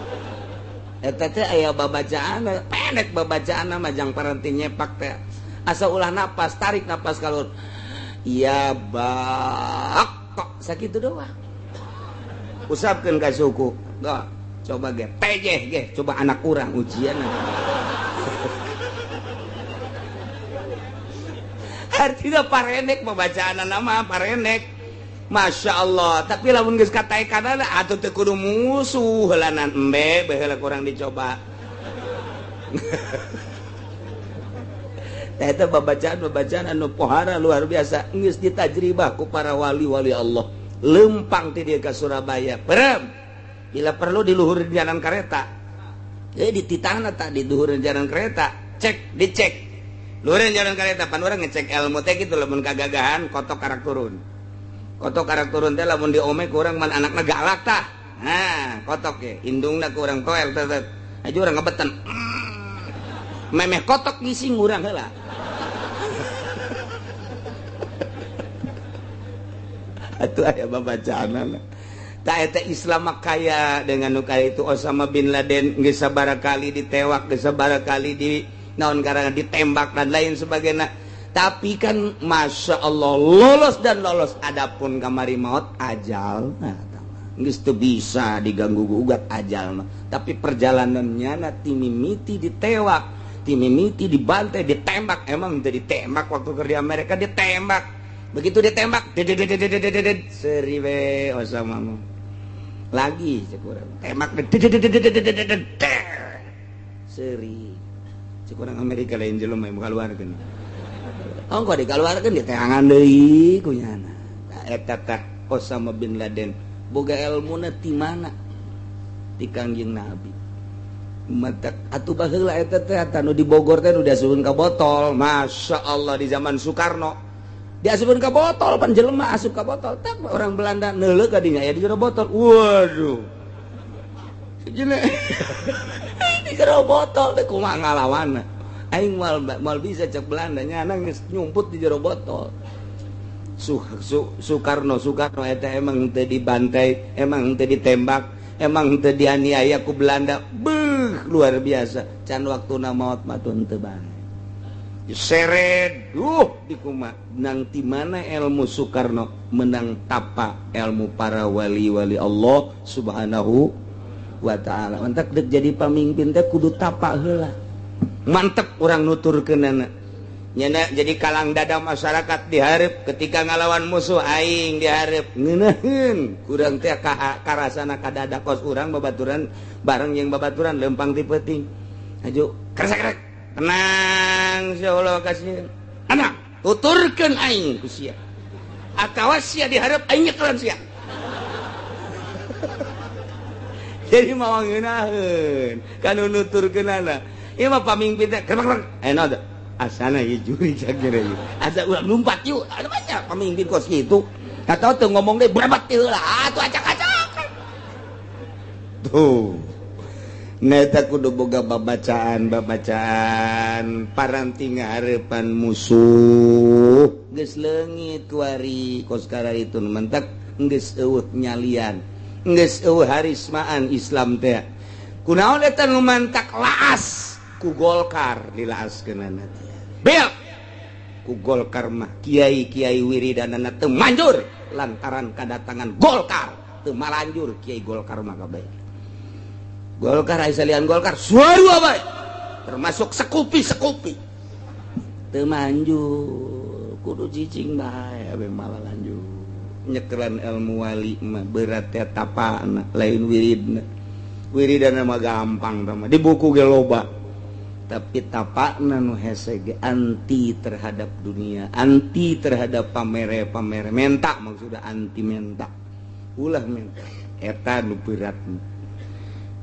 Eta teh aya babacaan pendek babacaan mah jang paranti nyepak teh. Asa ulah napas tarik napas kalur. Ya bak kok sakitu doang. Usapkeun ka suku. Go, coba ge pejeh ge coba anak urang ujian. Artinya parenek pembacaan nama parenek Masya Allah tapi lamun geus kataekanana atuh teu kudu musuh heulanan embe baheula kurang dicoba. Tah eta babacaan-babacaan anu pohara luar biasa geus ditajribah ku para wali-wali Allah. Lempang ti dieu ka Surabaya. Perem. Bila perlu di luhur jalan kereta. Dititahna tak di luhur jalan kereta, cek dicek. Luhureun jalan kareta pan urang ngecek ilmu teh kitu lamun kagagahan kotok karak turun. Kotok karak turun teh lamun diome ku urang man anakna galak tah. Nah, kotok ge indungna ku urang toel teh. Aja urang ngebetan. Memeh kotok ngising urang heula. Atuh aya babacaanana. Tah eta Islam mah kaya dengan nu kaya itu. Osama bin Laden geus sabaraha kali ditewak, geus sabaraha kali di naon karena ditembak dan lain sebagainya. Tapi kan Masya Allah lolos dan lolos. Adapun kamari maut ajal nah, geus teu bisa diganggu gugat ajal mah. Tapi perjalanannya na timimiti ditewak, timimiti dibantai, ditembak. Emang teu ditembak waktu keur di Amerika ditembak. Begitu ditembak, seri we Osama mah. Lagi cek urang tembak, seri. Cek urang Amerika lain jelema yang kaluarkeun. Oh, kok dikaluarkeun diteangan deui ku nyana. Tah eta tah Osama bin Laden boga elmuna ti mana? Ti Kangjeng Nabi. Matak atuh baheula eta teh anu di Bogor teh nu diasupkeun ka botol. Masya Allah di zaman Soekarno. Diasupkeun ka botol pan jelema asup ka botol. Tak orang Belanda neuleuh ka dinya aya di jero botol. Waduh. Sejeuna di jero botol teh kumaha ngalawanna. Aing moal bisa cek Belanda nyana geus nyumput di jero botol. Soekarno eta emang teu dibantai, emang teu ditembak, emang teu dianiaya ku Belanda. Beuh, luar biasa. Can waktuna maot mah teu bae. Seret dikuma nang ti mana ilmu Soekarno menang tapa ilmu para wali-wali Allah Subhanahu wa ta'ala. Mantak dek jadi pamimpin teh kudu tapa heula. Mantep urang nuturkeunana. Nyana jadi kalang dada masyarakat dihareup ketika ngalawan musuh aing dihareup ngeunaheun kurang teh karasana ka dada kos urang babaturan bareng jeung babaturan lempang ti peuting. Aju kresek-kresek. Tenang insyaallah kasih anak tuturkeun aing ku sia atawa sia dihareup aing nyekelan sia. Jadi mawa ngeunaheun kanu nuturkeunana ieu mah pamimpin teh krek aya naon asana ieu juri cageur ieu asa urang lumpat yuk ada banyak pamimpin kos kitu atawa teu ngomong deui brebat heula atuh acak-acakan tuh. Neta kudu boga babacaan paranti ngaharepan musuh geus leungit kuari kos kararitu mentak geus eueuh nyalian geus eueuh harismaan Islam teh kunaon eta nu mantak laas ku Golkar dilaaskeunana teh bel ku Golkar mah kiai-kiai wiridanana teu manjur lantaran kadatangan Golkar teu malanjur kiai Golkar mah kabeh. Golkar aya salian Golkar suara bae termasuk sekupi-sekupi teu manjur kudu cicing bae abe malah lanjut nyekelan ilmu wali mah berat teh tapana lain wiridna. Wiridana mah gampang tah mah di buku ge loba tapi tapana nu hese ge anti terhadap dunia, anti terhadap pamere-pamere menta maksudna anti menta ulah menta eta nu berat.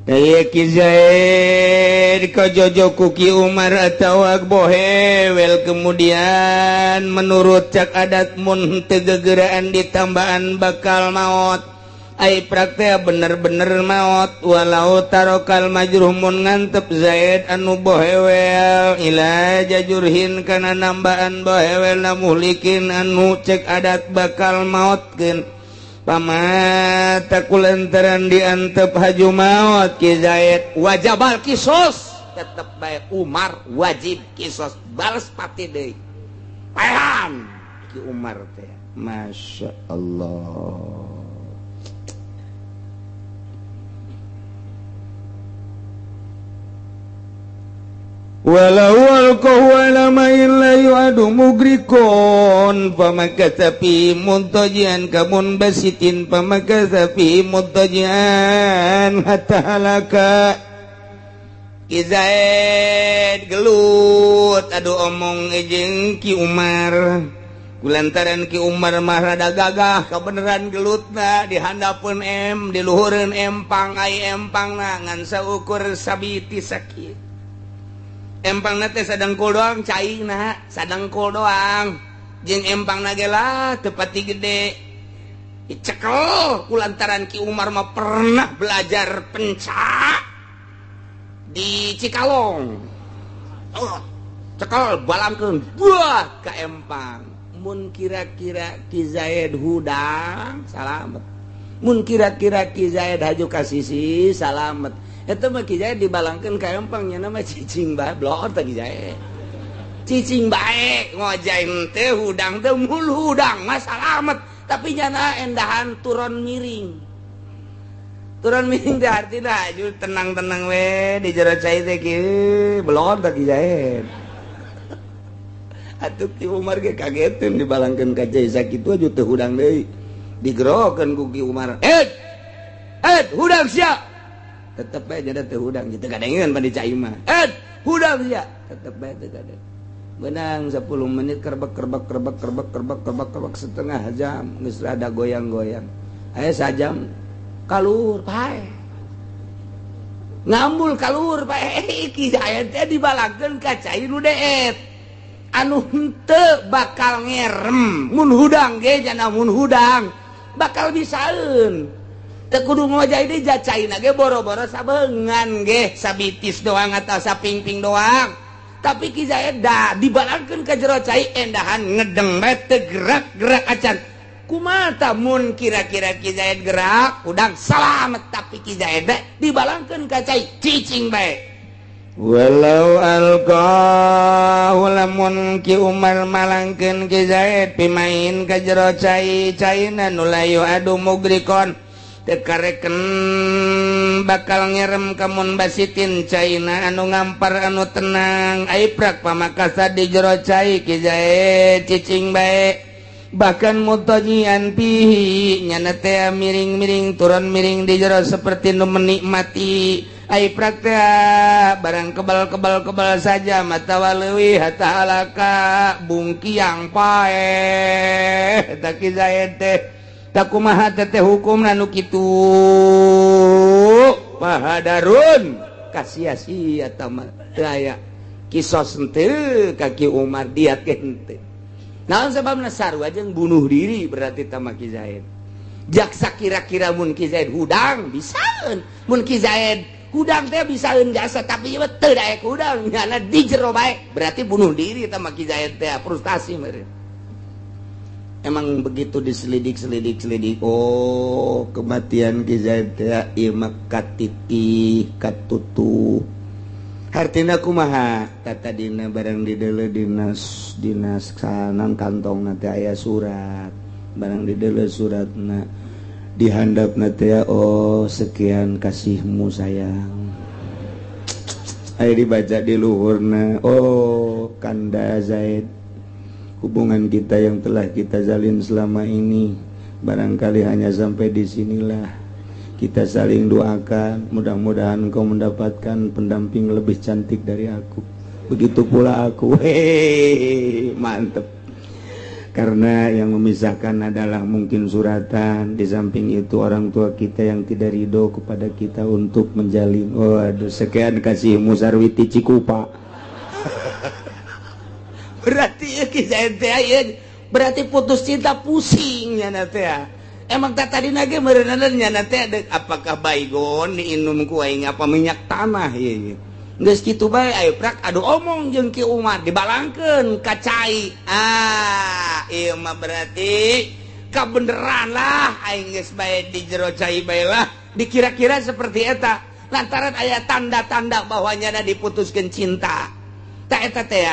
Ki Zaid kajojo Ki Umar atawa bohewel kemudian menurut cak adat mun teu gegeraan ditambaan bakal maot ai praktek bener-bener maot walau tarokal majruh mun ngantep Zaid anu bohewel ila jajurhin kana nambaan bohewel na muhlikin anu cek adat bakal maotkeun pamata kulantaran diantep haju maot Ki Zaid wajabal kisos tetep bae Umar wajib kisos balas pati deui paehan Ki Umar teh. Masya Allah. Walau alqahu ala ma'in la yu'adu mugrikon famakatha fi muntajian kamun basitin famakatha fi muntajian hatta halaka. Ki Zaid gelut aduh omong jeung Ki Umar kulantaran Ki Umar mah rada gagah kabeneran gelutna dihandapeun em diluhureun empang ai empangna ngan saukur sabiti sakit. Empang teh sadengkul doang caina, sadengkul doang. Jeung empang ge lah teu pati gede. Dicekel kulantaran Ki Umar mah pernah belajar pencak di Cikalong. Oh, cekel balangkeun buah ka empang. Mun kira-kira Ki Zaid hudang salamet. Mun kira-kira Ki Zaid haju ka sisi salamet. Eta mah Ki Zaid dibalangkeun ka empang, nya mah cicing bae, blor teh Ki Zaid. Cicing bae ngojay teh hudang teh, mul hudang mah salamet, tapi nyana endahan turun miring. Turun miring teh artina aju tenang-tenang we di jero cai teh kieu, belor teh Ki Zaid. Atuh Ki Umar ge kageteun dibalangkeun ka cai sakitu aju teu hudang deui. Digerokeun ku Ki Umar. "Eh! Eh, hudang sia!" Tetep bae jadi teu hudang gitu, kadengeun pan di cai mah. "Eh, hudang sia!" Tetep bae teu kadeng. Benang 10 menit kerbek kerbek kerbek kerbek kerbek kerbek kerbek, setengah jam geus rada goyang-goyang. Aya sajam kalur pae. Ngambul kalur pae. Ki Zaid teh dibalangkeun ka cai nu deet. Anu henteu bakal ngerem mun hudang ge, jana mun hudang bakal bisaeun. Teu kudu ngojay deui, caina ge boro-boro sabeungan ge, sabitis doang atau sapingping doang. Tapi Ki Zaid da dibalangkeun ka jero cai, endahan ngedeng bae teu gerak-gerak acan. Kumaha mun kira-kira Ki Zaid gerak, hudang salamet, tapi Ki Zaid dibalangkeun ka cai cicing bae. Walau alqahu, lamun Ki Umar malangkeun Ki Zaid pimain ka jero cai, caina nu layu adu mugrikon teu kareken bakal ngerem kamun basitin, caina anu ngampar anu tenang, aiprak pamakasa di jero cai Ki Zaid cicing bae, bahkan mutojian pihi nyana teh miring-miring turun miring di jero seperti nu menikmati. Ai praktek barang kebal kebal kebal saja mata walewi hatta halaka bungkiang paeh tak Ki Zaid teh. Tak kumaha teh hukumna nu kitu? Pahadarun, kasia-sia mah, teu aya kisos henteu ka Ki Umar, diat ge henteu. Naon sababna? Sarua jeung bunuh diri berarti tama Ki Zaid. Jaksa kira-kira mun Ki Zaid hudang bisaeun, mun Ki Zaid hudang teh bisaeun jasa, tapi ieu teu daek hudang, nyana di jero bae, berarti bunuh diri tama Ki Zaid teh, frustasi meureun. Emang begitu diselidik selidik selidik, oh, kematian Ki Zaid teh ieu mah katitih katutuh. Hartina kumaha? Tata dina barang dideuleu dinas dinas kanan kantong teh aya surat. Barang dideuleu suratna, dihandapna teh, "Oh, sekian kasihmu sayang." Aya dibaca di luhurna, "Oh Kanda Zaid, hubungan kita yang telah kita jalin selama ini barangkali hanya sampai di sinilah. Kita saling doakan, mudah-mudahan kau mendapatkan pendamping lebih cantik dari aku, begitu pula aku." Hehehe, mantep, karena yang memisahkan adalah mungkin suratan. Di samping itu orang tua kita yang tidak ridho kepada kita untuk menjalin. Waduh, sekian kasihmu, Sarwiti Cikupa. Berarti ya kisah ente ya, berarti putus cinta pusing ya teh. Emang tak tadi nage meureunan nya teh, apakah baygon diinum ku aing apa minyak tanah ya, ya. Geus kitu bae ayo prak adu omong jeung Ki Umar, dibalangkeun ka cai. Ah, ieu mah berarti kabeneran lah, aing geus bae di jero cai bae lah. Dikira-kira seperti eta lantaran aya tanda-tanda bahwa nyana diputuskeun cinta. Tak eta teh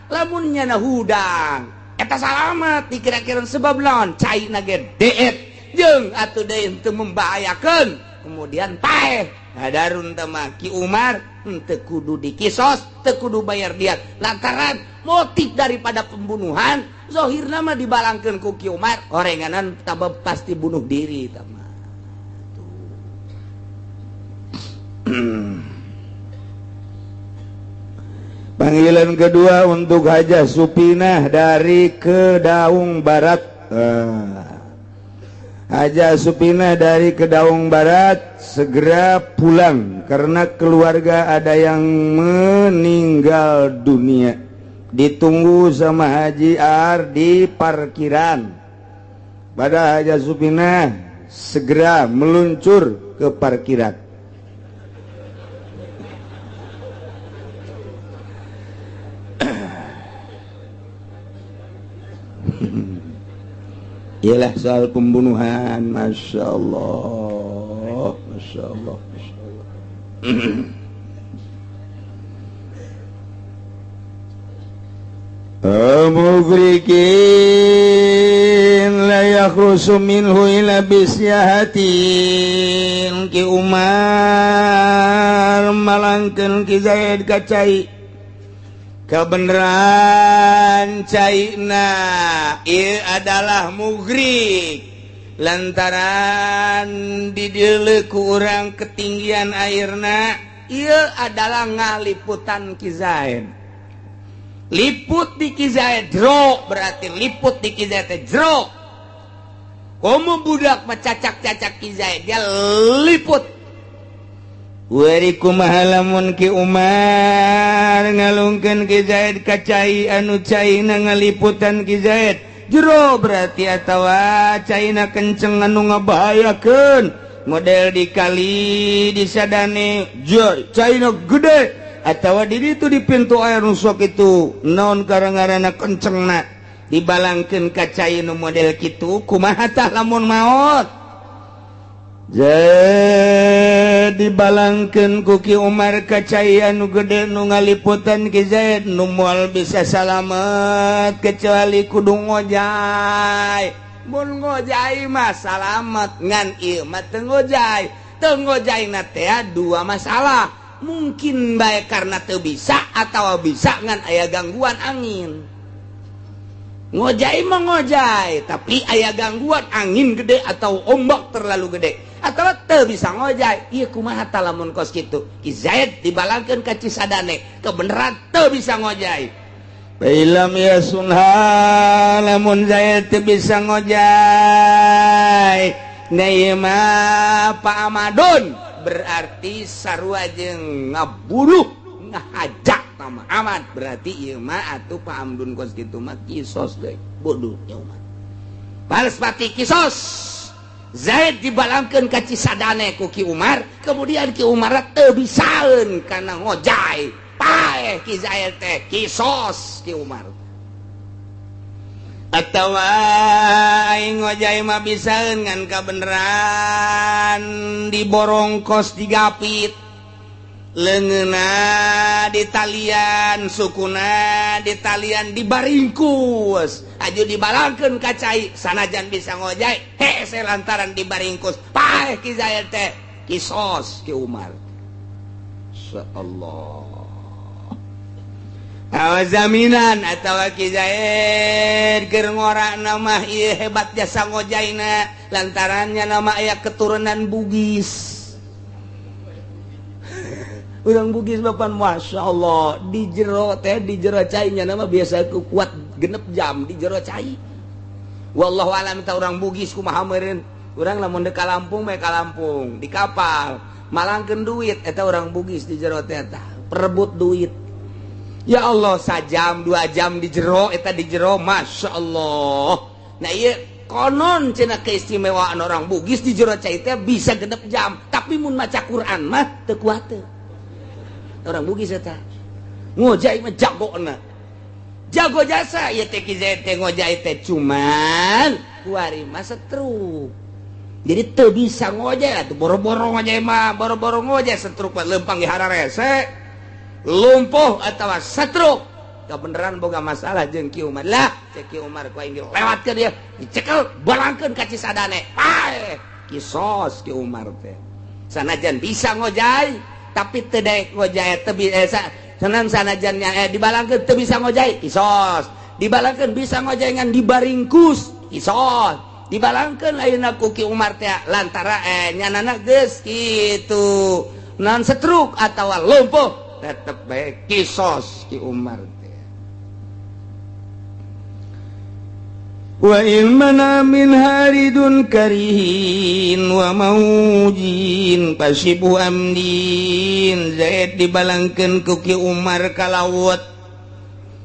lamun nyana hudang eta salamet dikira-kira, sebab lawan cai ge deet jeung atuh deui teu membahayakeun, kemudian paeh hadarun teh. Ki Umar henteu kudu dikisos, teu kudu bayar diat, lantaran motif daripada pembunuhan zohirna mah dibalangkeun ku Ki Umar orenganan tambah pasti bunuh diri tah mah. Tuh. Panggilan kedua untuk Hajah Supinah dari Kedaung Barat. Haja Supina dari Kedaung Barat segera pulang karena keluarga ada yang meninggal dunia. Ditunggu sama Haji Ar di parkiran. Pada Haja Supina segera meluncur ke parkiran. Ialah soal pembunuhan, masya Allah, masya Allah, masya Allah. Mugrikin la yakhrusu minhu ila bisyahatin Ki Umar malangkeun Ki Zaid ka cai. Kebenaran caina ieu adalah mugrik lantaran dideuleu ku urang ketinggian airna ieu adalah ngaliputan Ki Zaid. Liput di Ki Zaid jero, berarti liput di Ki Zaid teh jero. Komo budak mecacak-cacak Ki Zaid dia liput. Wari kumaha lamun Ki Umar ngalungkeun Ki Zaid ka cai anu caina ngaliputan Ki Zaid jero, berarti atawa caina kenceng anu ngabahayakeun model di kali di sadane caina gede atawa di ditu di pintu air nusok itu naon karang-karana kencengna dibalangkeun ka cai nu model kitu kumaha tah lamun maot. Jadi balangkeun ku Ki Umar ka cai anu gede nu ngaliputan Ki Zaid nu moal bisa salamet kecuali kudu ngojay. Mun ngojay mah salamet, ngan ieu mah teu ngojay. Teu ngojayna teh dua masalah. Mungkin bae karena teu bisa atawa bisa ngan aya gangguan angin. Ngojay mah ngojay, tapi aya gangguan angin gede atau ombak terlalu gede atau teu bisa ngojay. Ieu kumaha tah lamun kos kitu? Ki Zaid dibalangkeun ka Cisadane, kebenaran teu bisa ngojay. Bailam yasunha lamun Zaid teu bisa ngojay. Nah ieu mah Pak Amadun berarti sarua jeung ngabunuh ngahajak sama Ahmad, berarti ieu mah atuh Pak Amdun kos kitu mah kisos deui bodoh nya umat. Balas pati kisos. Zaid dibalangkeun ka Cisadane ku Ki Umar, kemudian Ki Umar teu bisaeun kana ngojay. Paeh Ki Zaid teh kisos Ki Umar. Atawa aing ngojay mah bisaeun ngan kabeneran diborongkos digapit. Leungeunna ditalian, sukuna ditalian dibaringkus. Aju dibalangkeun ka cai sanajan bisa ngojay, hese lantaran dibaringkus. Paeh Ki Zaid teh kisos Ki Umar. Insyaallah. Jaminan atawa Ki Zaid keur ngorana mah ieu hebat jasa ngojayna lantarannya nama aya keturunan Bugis. Urang Bugis bapan masya Allah di jero teh di jero cainya nama biasa ku kuat genep jam di jero cai. Wallahu alam ta urang Bugis kumaha meureun. Urang lamun deuk ka Lampung mah ka Lampung di kapal malangkeun duit eta urang Bugis di jero teh eta perebut duit. Ya Allah sajam 2 jam di jero eta di jero masya Allah. Nah ieu konon cenah keistimewaan orang Bugis di jero cai teh bisa genep jam tapi mun maca Quran mah teu kuat teh. Orang Bugis eta ngojay mah jagona jago jasa ieu teh Ki Zaid teh ngojay teh cuman kuari mah setruk jadi teu bisa ngojay atuh boro-boro ngojay mah boro-boro ngojay setruk mah leumpang di hararese lumpuh atawa setruk kebenaran boga masalah jeung Ki Umar lah cek Ki Umar ku aing dilewatkeun ieu dicekel balangkeun ka Cisadane paeh kisos Ki Umar teh sanajan bisa ngojay tapi teu daek ngojay teu senang sanajannya dibalangkeun teu bisa ngojay kisos dibalangkeun bisa ngojay ngan dibaringkus kisos dibalangkeun ayeuna ku Ki Umar teh lantara nyanana geus kitu non setruk atawa lumpuh tetep bae kisos Ki Umar teh. Wa in mana min haridun karihin wa maujin fasyibhu amdin. Zaid dibalangkeun ku Ki Umar ka laut.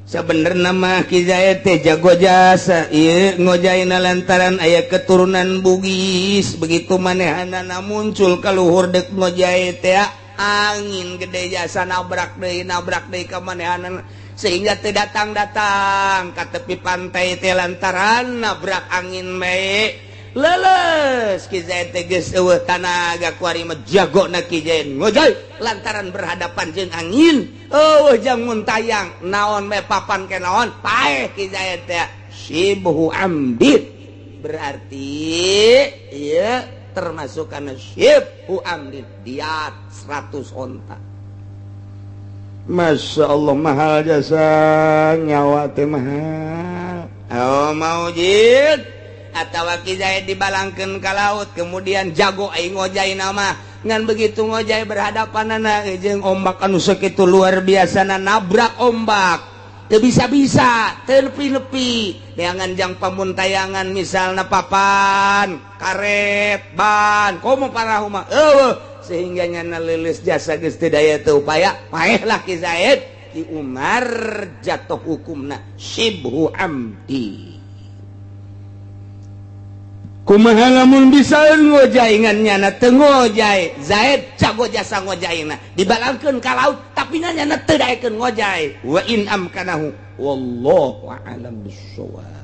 Sebenarnya mah Ki Zaid teh jago jasa ieu ngojaina lantaran aya keturunan Bugis. Begitu manehanana muncul ka luhur dek ngojai teh, angin gede jasa nabrak deui ka manehanana sehingga teu datang-datang ka tepi pantai teh. Lantaran nabrak angin bae leles, Ki Zaid teh geus eueuh tanaga. Kuari mah jagona Ki Zaid ngojay, lantaran berhadapan jeung angin eueuh jang muntayang naon bae, papan ke naon, paeh Ki Zaid teh. Syibhu amdin berarti ieu termasuk kana syibhu amdin, diat 100 onta. Masya Allah, mahal jasa nyawa teh mahal. Oh, maujid atau Ki Zaid dibalangkeun ka laut, kemudian jago aing ngojay nama ngan begitu ngojay berhadapan anak jeung ombak anu sakitu luar biasa na, nabrak ombak teu bisa-bisa, teu nepi-nepi neangan jang pamuntayangan, misalna papan karet ban komo parahu mah eueuh, sehingga nyana leuleus jasa, geus teu daya teu upaya, paeh lah Ki Zaid. Ki Umar jatuh hukumna syibhu amdi. Kumaha lamun bisa ngojay ngan nyana teu ngojay? Zaid jago jasa ngojayna, dibalangkeun ka laut tapi nyana teu daekeun ngojay. Wa in amkanahu, wallahu a'lam bissawab.